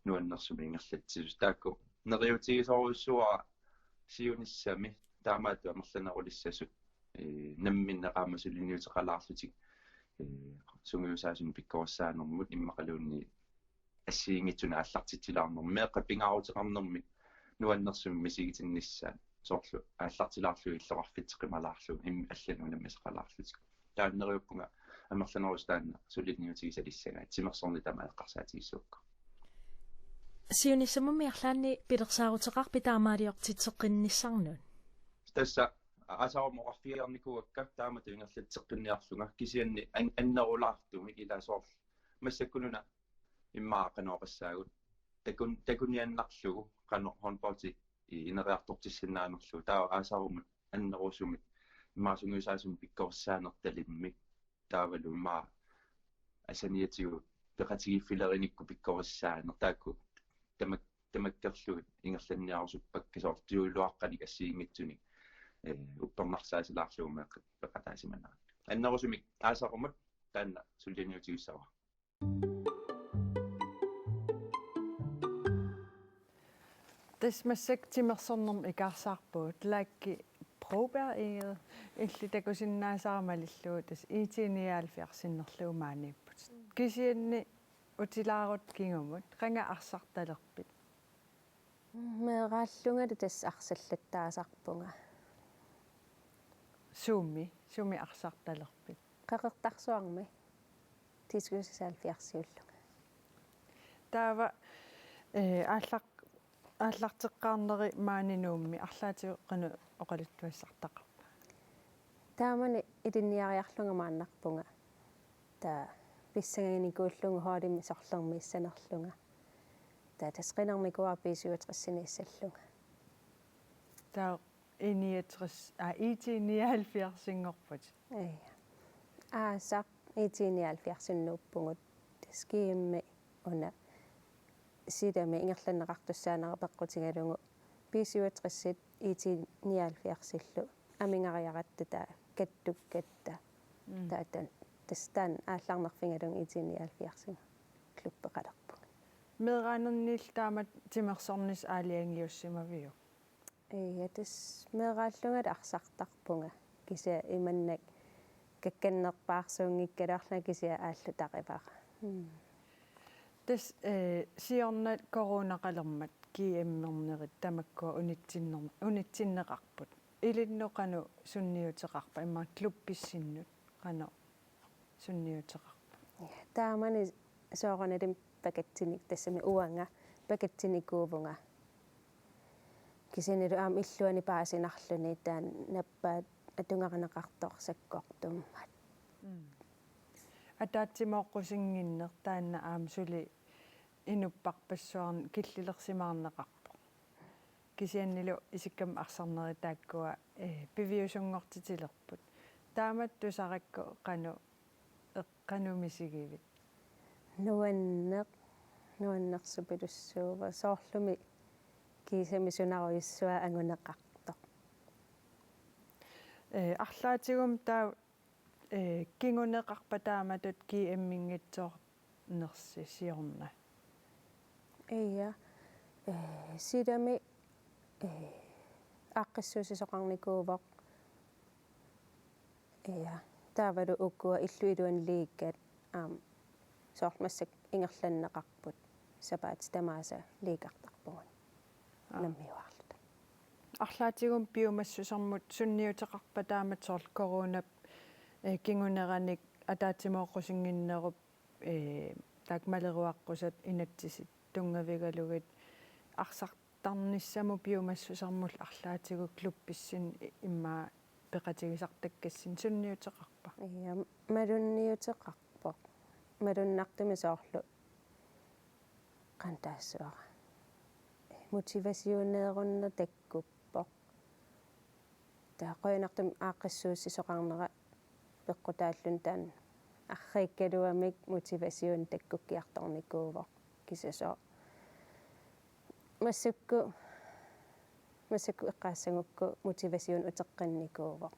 nuannersumik ingerlatsisut taakku neriuutigisorujussuuara siunissami taamaattoq amerlanerulissasut, eh, namminneq aamma suliniuteqalaarlutik, eh, sungiusaasunik pikkorissaanermut immaqaluunniit assigiinngitsunik aallartitsilaarnermik meeqqat pingaaruteqarnermik nuannersumik misigitinnissaat soorlu aallartilaarlugu illoqarfitseqimalaarlugu im-, allanut unammisaqalaarlutik. Taanna neriuppunga amerlanerusoq taanna suliniutigisalissagaat timersorneq tamaat eqqarsaatigissagukku. Siunissamummi arlaanni pilersaaruteqarpit taamaaliortitseqqinnissannut? Tassa aasaruma oqarfigiarnikuuakka taamatut ingerlatseqqinniarlunga kisianni an-, annerulaartumik ila soorlu. Massakkununa immaqa qanoq oqassaagut. Takun-, takuniannarlugu qanoq håndboldi i-, ineriartortissinnaanerlugu. Taava aasarumut annerusumik immaqa sungiusaasumik pikkorissaanertalimmik. Taavalu immaqa asaniatigut peqatigiiffilerinikku pikkorissaaneq taakku tamak-, tamakkerlugit ingerlanniarusuppakka soorlu tujuuluaqqanik assigiinngitsunik, eh, uppernarsaasilaarlugu meeqqat peqataasimanera. Annerusumik aasarumut taanna suliniutigissavara. Tassa massakkut timersornermut ikaarsaarpugut, Laki Broberg Egede, illit takusinnaasara malillugu tassa I T nioghalvfjerds sinnerlugu maaniipputit. Kisianni utilaarutta kingumut, qanga arsartalerpit? Meeraallungalu tassa arsallattaasarpunga. Sumi, sumi arsartalerpit? Qeqertarsuarmi. Diskus halvfjerdsiullunga. Taava, eh, aallaq-, aallarteqqaarneri maani Nuummi arlaatigut qanoq oqaluttuassartaqarpa? Taamani ilinniariarlunga maannarpunga. Taava pissanganikuullunga holdimi sorlermiissanerlunga. Taava tassa qinernikuuara B syvogtres-iniissallunga. Taava I niogtres, aa, I T nioghalvfjerds-inngorput. Ija. Aasaq I T nioghalvfjerds-innuuppugut. Tassa GM-i una silami ingerlanneqartussaanera peqqutigalugu B syvogtres-it I T nioghalvfjerds-illu amigariaratta taava kattukkatta. Mm. Taava taanna, tassa taanna aallarnerfigalugu I T nioghalvfjerds-iga klubbeqalerpunga. Meeraanerniillu taamatut timersornissaq aalajangiussimaviuk? Ija, tassa meeraallungalu arsartarpunga. Kisianni imannak kakkannerpaarsuunngikkaluarlunga kisianni aallutarivaanga. Mm. Tassa, eh, siorna coronaqalermat GM-ernerit tamakkua unitsinner-, unitsinneqarput. Ilinnut qanoq sunniuteqarpa, immaqa klubbissinnut qanoq sunniuteqarpa? Taamani soorunalimi pakatini-, tassami uanga pakatsinikuuvunga. Kisiannilu aamma illuani paasinarluni taanna nappaat atugarineqartoq sakkortuummat. Mm. Ataatsimooqqusinnginneq taanna aamma suli inupparpassuarnik killilersimaarneqarpoq. Kisiannili isikkamik arsarnerit taakkua, eh, piviusunngortitilerput. Taamatut tusarakku qanoq, qanoq misigivit? Nuanneq, nuannersupilussuuvoq, soorlumi kiisami sunarujussuaq anguneqartoq. Ee, arlaatigummi taava, ee, kinguneqarpa taamatut G M-inngitsoornersi siorna? Ia, ee, silami, ee, aaqqissuussisoqarnikuuvoq. Ia, taavalu ukua illup iluani liigat, aam, soorlu massakkut ingerlanneqarput, sapaatip tamaasa liigartarpugut. Aa. Nammiuaarluta. Arlaatigummi piumassusermut sunniuteqarpa taamatut soorlu coronap, ee, kinguneranik ataatsimooqqusinnginnerup, ee, taakku maleruaqqusat inatsisit tunngavigalugit arsartarnissamut piumassusermullu arlaatigut klubbissinni i-, immaqa peqatigisartakkassinni sunniuteqarpa? Ia, malunniuteqarpoq. Malunnartumik soorlu qanoq taassavara. Motivationeerunneq takkuppoq. Taava qujanartumik aaqqissuussisoqarnera peqqutaalluni taanna arriikkaluamik motivation takkukkiartornikuuvoq. Kisianni soorlu massakkut, massakkut eqqaassagukku motivation uteqqinnikuuvoq.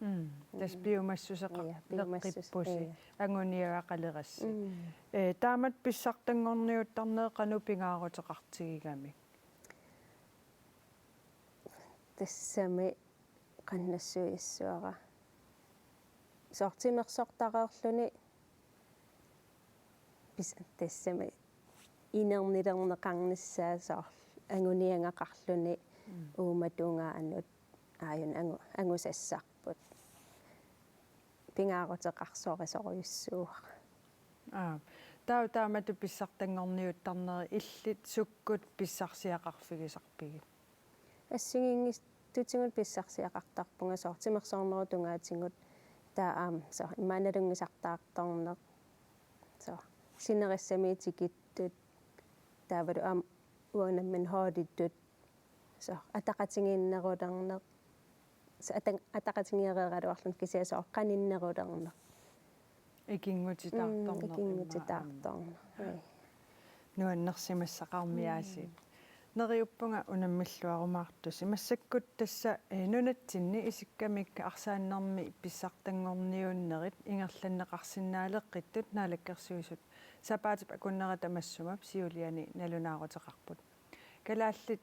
Mm. Tassa piumassuseqar-, ia, piumassus-, leqqippusi, ia, anguniagaqalerassi. Mm. Ee, taamatut pissartanngorniuttarneri qanoq pingaaruteqartigigami? Tassami qanoq nassuiassavara. Soorlu timersortareerluni pis-, tassami inernilerneqarnissaa soorlu anguniagaqarluni. Mm. Uumatunngaanut aajuna angu-, angusassarput. Pingaaruteqarsorisorujussuuara. Aa. Taava taamatut pissartanngorniuttarneri illit sukkut pissarsiaqarfigisarpigit? Assigiinngitsutigut pissarsiaqartarpunga soorlu timersornerup tungaatigut, taava aamma soorlu immaqa nalunngisartaartorneq. Soorlu sinerissami tikittut, taavalu aamma uanga nammineq holditut. Soorlu ataqatigiinnerulerneq. Soorlu ata-, ataqatigeereeraluarluni kisianni soorlu qaninnerulerneq. Ikinngutitaartorneq. Mm, ikinngutitaartorneq. Immaqa aamma. Ee. Nuannersimassaqarmi aasiit. Mm. Neriuppunga unammilluarumaartusi. Massakkut tassa, ee, nunatsinni isikkamik arsaannermi pissartanngorniunnerit ingerlanneqarsinnaaleqqittut Naalakkersuisut sapaatip akunnera tamassuma siuliani nalunaaruteqarput. Kalaallit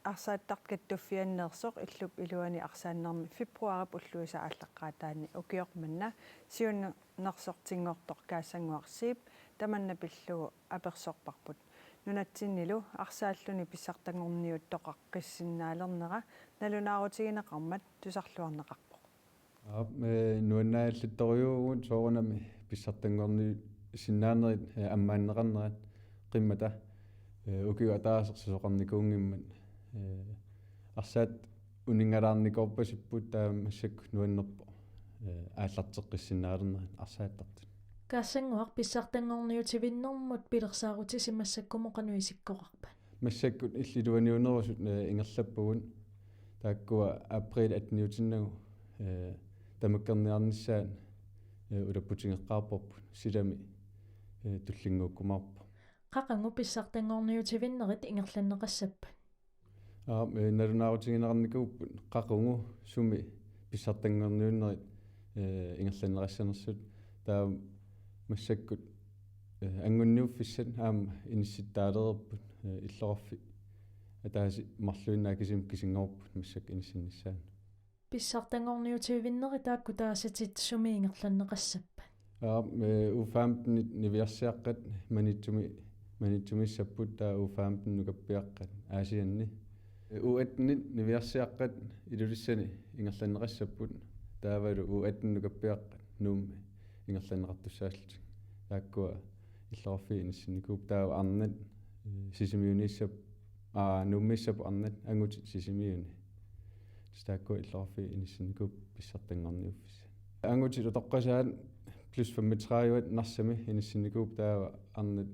arsaattartut Kattuffianneersoq illup iluani arsaannermi februaarip ulluisa aallaqqaataani ukioq manna siunnersortinngortoq Kaassannguaq Zeeb tamanna pillugu apersorparput. Nunatsinnilu arsaalluni pissartanngorniuttoqaqqissinnaalernera nalunaarutigineqarmat tusarluarneqarpoq. Aap, ee, nuannaajallattorujuuvugut soorunami pissartanngorniussinnaanerit, ee, ammaanneqarnerat qimmata, ee, ukioq ataaseq susoqarnikuunngimmat, ee, arsaat uninngalaarnikoorpasipput, taava massakkut nuannerpoq, ee, aallarteqqissinnaalernerat arsaattartut. Kaassannguaq, pissartanngorniutivinnermut pilersaarutisi massakkumut qanoq isikkoqarpa? Massakkut illit iluaniunerusut, ee, ingerlappagut. Taakkua april atteniutinnagu, ee, tamakkerniarnissaat, ee, ulapputigeqqaarparput, silami, ee, tullinnguukkumaarpoq. Qaqugu pissartanngorniutivinnerit ingerlanneqassappat? Aap, ee, nalunaarutigineqarnikuupput qaqugu sumi pissartanngorniunnerit, ee, ingerlanneqassanersut. Taava massakkut, ee, angunniuffissat aamma inissittaalereerput, ee, illoqarfik ataaseq marluinnaat kisimik kisinngorput massakkut inissinnissaannut. Pissartanngorniutivinnerit taakku taasatit sumi ingerlanneqassappat? Aap, ee, U femten-it niviarsiaqqat Maniitsumi, Maniitsumiissapput, taava U femten nukappiaqqat Aasianni. U atten-it niviarsiaqqat Ilulissani ingerlanneqassapput, taavalu U atten nukappiaqqat Nuummi ingerlanneqartussaallutik. Taakkua illoqarfiit inissinnikuupput, taava arnat, ee, Sisimiuniissap-, aa, Nuummiissapput arnat, angutit Sisimiuni. Tassa taakkua illoqarfiit inissinnikuupput pissartanngorniuffissat. Angutit utoqqasaat plus femogtredive Narsami inissinnikuupput, taava arnat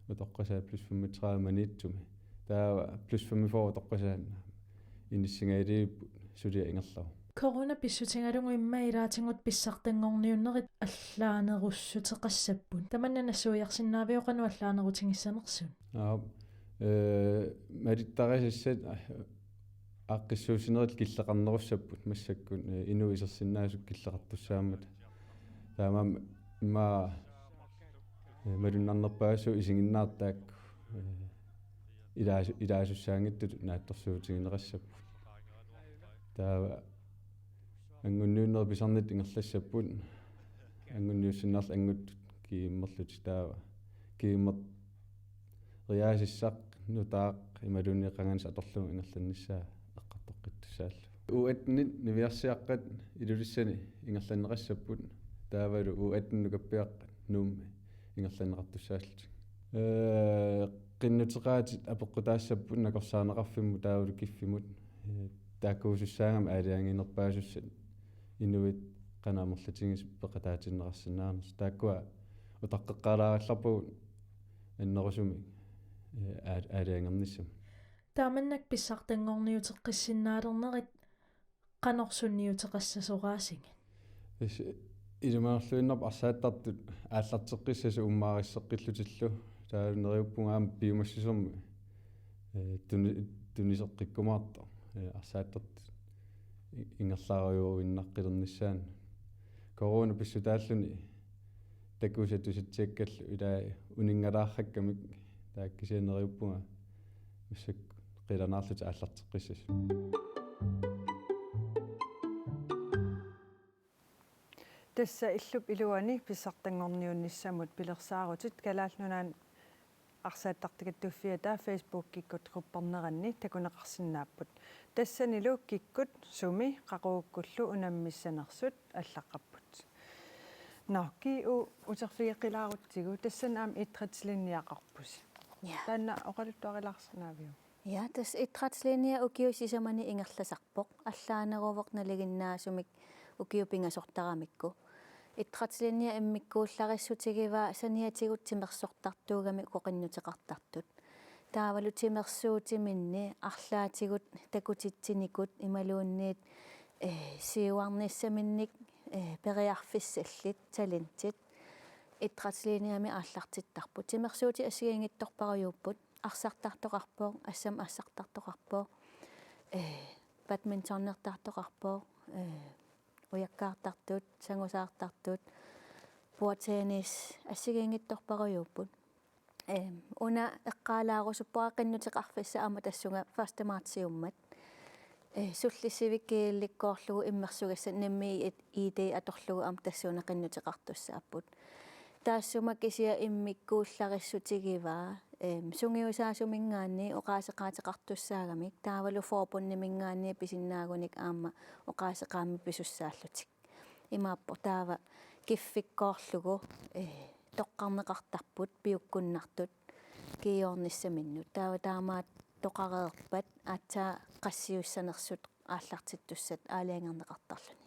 utoqqasaat plus femogtredive Maniitsumi. Taava plus femogfyrre utoqqasaat inissingajalerput suliaq ingerlavoq. Corona pissutigalugu immaqa ilaatigut pissartanngorniunnerit allaanerussuteqassapput. Tamanna nassuiarsinnaaviuk qanoq allaanerutigissanersut? Aap, ee, malittarisassat, aa, aaqqissuussinerit killeqarnerussapput massakkut, ee, inuit isersinnaasut killeqartussaammata. Taamaammat immaqa, ee, malunnarnerpaasut isiginnaartut taakku, ee, ilaasu-, ilaasussaanngitsutut naatsorsuutigineqassapput. Taava angunniunnerit pisarnittut ingerlassapput. Angunniussinnaarlutik anguttut GM-erlutik taava. GM-eriaasassaq nutaaq imaluunniit qanganissaq atorlugu ingerlannissaa eqqartoqqittussaallugu. U atten-it niviarsiaqqat Ilulissani ingerlanneqassapput. Taavalu U atten nukappiaqqat Nuummi ingerlanneqartussaallutik. Ee, qinnuteqaatit apeqqutaassapput nakorsaaneqarfimmut taavalu kiffimut. Ee, taakkuusussaagami aalajangiinerpaasussat inuit qanoq amerlatigisut peqataatinneqarsinnaanersut. Taakkua utaqqeqqaalaarallarpagut annerusumik, ee, aal-, aalajangernissamut. Taamannak pissartanngorniuteqqissinnaalernerit qanoq sunniuteqassasoraasigit? Tassa ilimanarluinnarpoq arsaattartut aallarteqqissasut uummaarisseqqillutillu. Taava neriuppunga aamma piumassusermi, ee, tuni-, tuniseqqikkumaartoq, ee, arsaattartut i-, ingerlaarujuinnaqqilernissaannut. Corona pissutaalluni takusat tusatsiakkallu ilai uninngalaarrakkamik, taava kisianni neriuppunga massakkut qilanaarlutik aallarteqqissasut. Tassa illup iluani pissartanngorniunnissamut pilersaarutit Kalaallit Nunaanni arsaattartut kattuffiata Facebookikkut grupperneranni takuneqarsinnaapput. Tassanilu kikkut sumi qaqugukkullu unammissanersut allaqqapput. Nå, G U uterfigeqqilaarutsigu, tassani aamma idrætslinjeqarpusi. Ja. Taanna oqaluttuarilaarsinnaaviuk? Ja, tassa idrætslinje ukiup sisamani ingerlasarpoq. Allaaneruvoq nalinginnaasumik ukiut pingasortaramikku. Idrætslinje immikkuullarissutigivaat saniatigut timersortartuugamik uku qinnuteqartartut. Taavalu timersuutiminni arlaatigut takutitsinikut imaluunniit, ee, siuarnissaminnik, ee, periarfissallit, talentit idrætslinjemi aallartittarput. Timersuutit assigiinngitsorpassuupput, arsartartoqarpoq, assammik arsartartoqarpoq, ee, badmintonertartoqarpoq, ee, ujakkaartartut, sangusaartartut, bordtennis, assigiinngitsorpassuupput. Em, una eqqaalaarusuppara qinnuteqarfissaq aamma tassunga første martsiummat. Ee, sullissivik kiilikkoorlugu immersugassat NemID atorlugu aamma tassuuna qinnuteqartussaapput. Taassuma kisianni immikkuullarissutigivaa, em, sungiusaasuminngaanniit oqaaseqaateqartussaagamik, taavalu forbundiminngaanniit pisinnaagunik aamma oqaaseqaammik pisussaallutik. Imaappoq taava kiffikkoorlugu, ee, toqqarneqartarput piukkunnartut kiiornissaminnut. Taava taamaattoqareerpat aatsaat qassiussanersut aallartittussat aalajangerneqartarluni.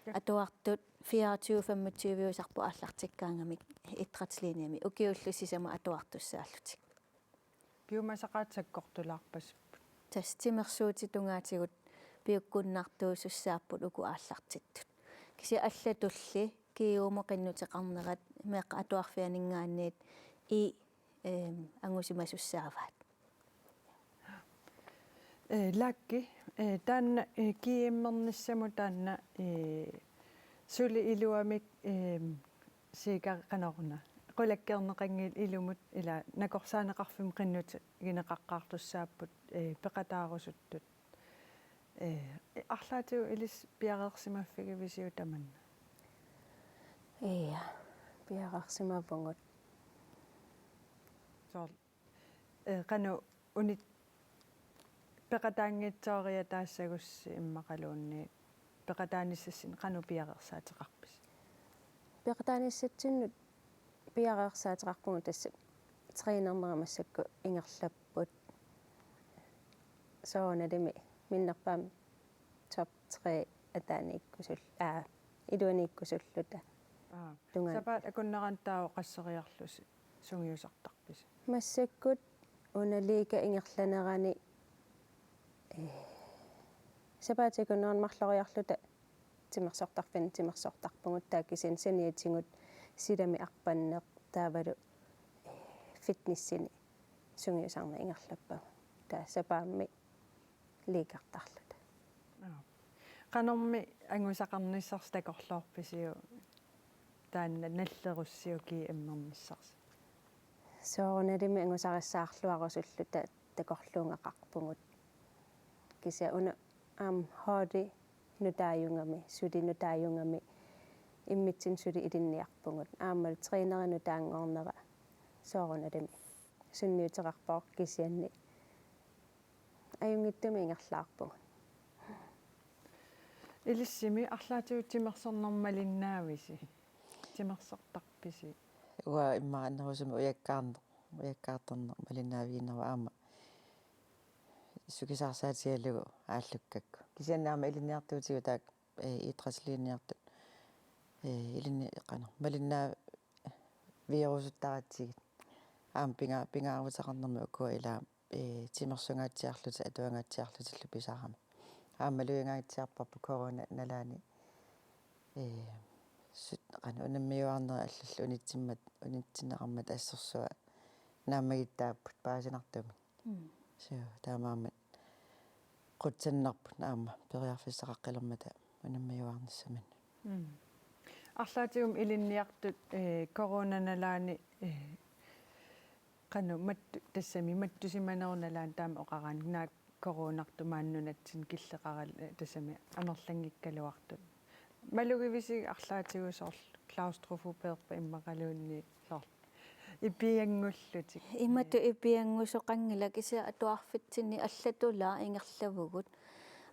Ja. Atuartut fireogtyve femogtyve-usarput aallartikkaangamik idrætslinjemi ukiullu sisamat atuartussaallutik. Piumasaqaat sakkortulaarpasipput. Tassa timersuutit tungaatigut piukkunnartuusussaapput uku aallartittut. Kisianni allatulli G U-mut qinnuteqarnerat meeqqat atuarfianinngaanniit i, em, angusimasussaavaat. Ee, Laki, ee, taanna, ee, GM-ernissamut taanna, ee, suli iluamik, ee, siika qanoruna. Qulakkeerneqanngilaq ilumut ila nakorsaaneqarfimmut qinnuteqartussaapput, ee, peqataarusuttut. Ee, arlaatigut ilissi piareersimaffigivisiuk tamanna? Ja, piareersimavugut. Soorlu, ee, qanoq unit peqataanngitsooriataassagussi immaqaluunniit peqataanissassinni qanoq piareersaateqarpisi? Peqataanissatsinnut piareersaateqarpugut tassa trænernera massakkut ingerlapput. Soorunalimi minnerpaamik top tre ataaniikkusul-, aa, iluaniikkusulluta. Aa, tungaanut. Sapaatip akunnerani taava qasseriarlusi sungiusartarpisi? Massakkut una liiga ingerlanerani, ee, Sapaatip akunnera marloriarluta timersortarfinni timersortarpugut, taava kisianni saniatigut silami arpanneq taavalu, eh, fitnessini sungiusarneq ingerlappagut. Taava sapaammi liikartarluta. Aap. Qanormi angusaqarnissarsi takorloorpisiuk taanna nallerussiuk G M-ernissarsi? Soorunalimi angusarissaarluarusulluta takorluugaqarpugut. Kisianni una aamma holdi nutaajugami, suli nutaajugami, immitsinnut suli ilinniarpugut. Aammalu træneri nutaanngornera soorunalimi sunniuteqarpoq, kisianni ajunngitsumik ingerlaarpugut. Ilissimi arlaatigut timersorneq malinnaavisi? Timersortarpisi? Uanga immaqa annerusumik ujakkaarneq, ujakkaartarneq malinnaavigineruvoq aamma sukisaarsaatigalugu aallukkakku. Kisianni aamma ilinniartuutigut taakku, eh, idrætslinjertut, eh, ilinni-, qanoq, malinnaavigerusuttaratsigit. Aamma pinga-, pingaaruteqarnermi ukua ilaa, eh, timersungaatsiarlutik atuangaatsiarlutillu pisarami. Aamma malugigaangatsiarparput corona nalaani, eh, sut-, qanoq, unammiuaarnerit allallu unitsimmat-, unitsinneqarmata assorsuaq naammagittaapput paasinartumik. Mm. So, taamaammat qutsannarput aamma periarfissaqaqqilermata unammiuaarnissaminut. Mm. Arlaatigummi ilinniartut, eh, corona nalaani, eh, qanoq mattu-, tassami mattusimanerup nalaani taama oqaraanni naak coronartut maani nunatsinni killeqaral-, eh, tassami amerlanngikkaluartut. Malugivisiuk arlaatigut soorlu klaustrofoberput immaqaluunniit soorlu ipianngullutik? Imatut ipianngusoqanngilaq, kisianni atuarfitsinni allatulaaq ingerlavugut.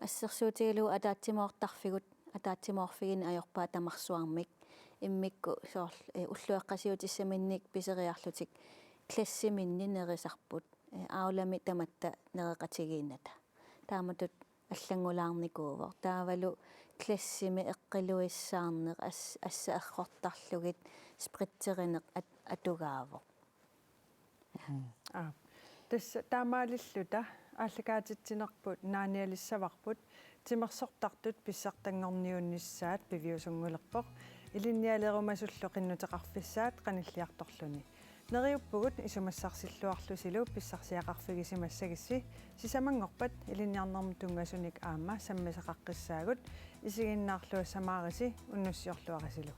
Assersuutigalugu ataatsimoortarfigut, ataatsimoorfigineq ajorpaat tamarsuarmik. Immikkut soorlu, eh, ulloqeqqasiutissaminnik piseriarlutik klassiminni nerisarput, eh, aulami tamatta nereqatigiinnata. Taamatut allanngulaarnikuuvoq. Taavalu klassimi eqqiluissaarneq as-, assat errortarlugit spriterineq at-, atugaavoq. Mm. Aap. Tassa taamaalilluta aallakaatitsinerput naanialissavarput timersortartut pissartanngorniunnissaat piviusunngulerpoq, ilinnialerumasullu qinnuteqarfissaat qanilliartorluni. Neriuppugut isumassarsilluarlusilu pissarsiaqarfigisimassagissi, sisamanngorpat ilinniarnermut tunngasunik aamma sammisaqaqqissaagut, isiginnaarluassamaarisi unnussiorluarisilu.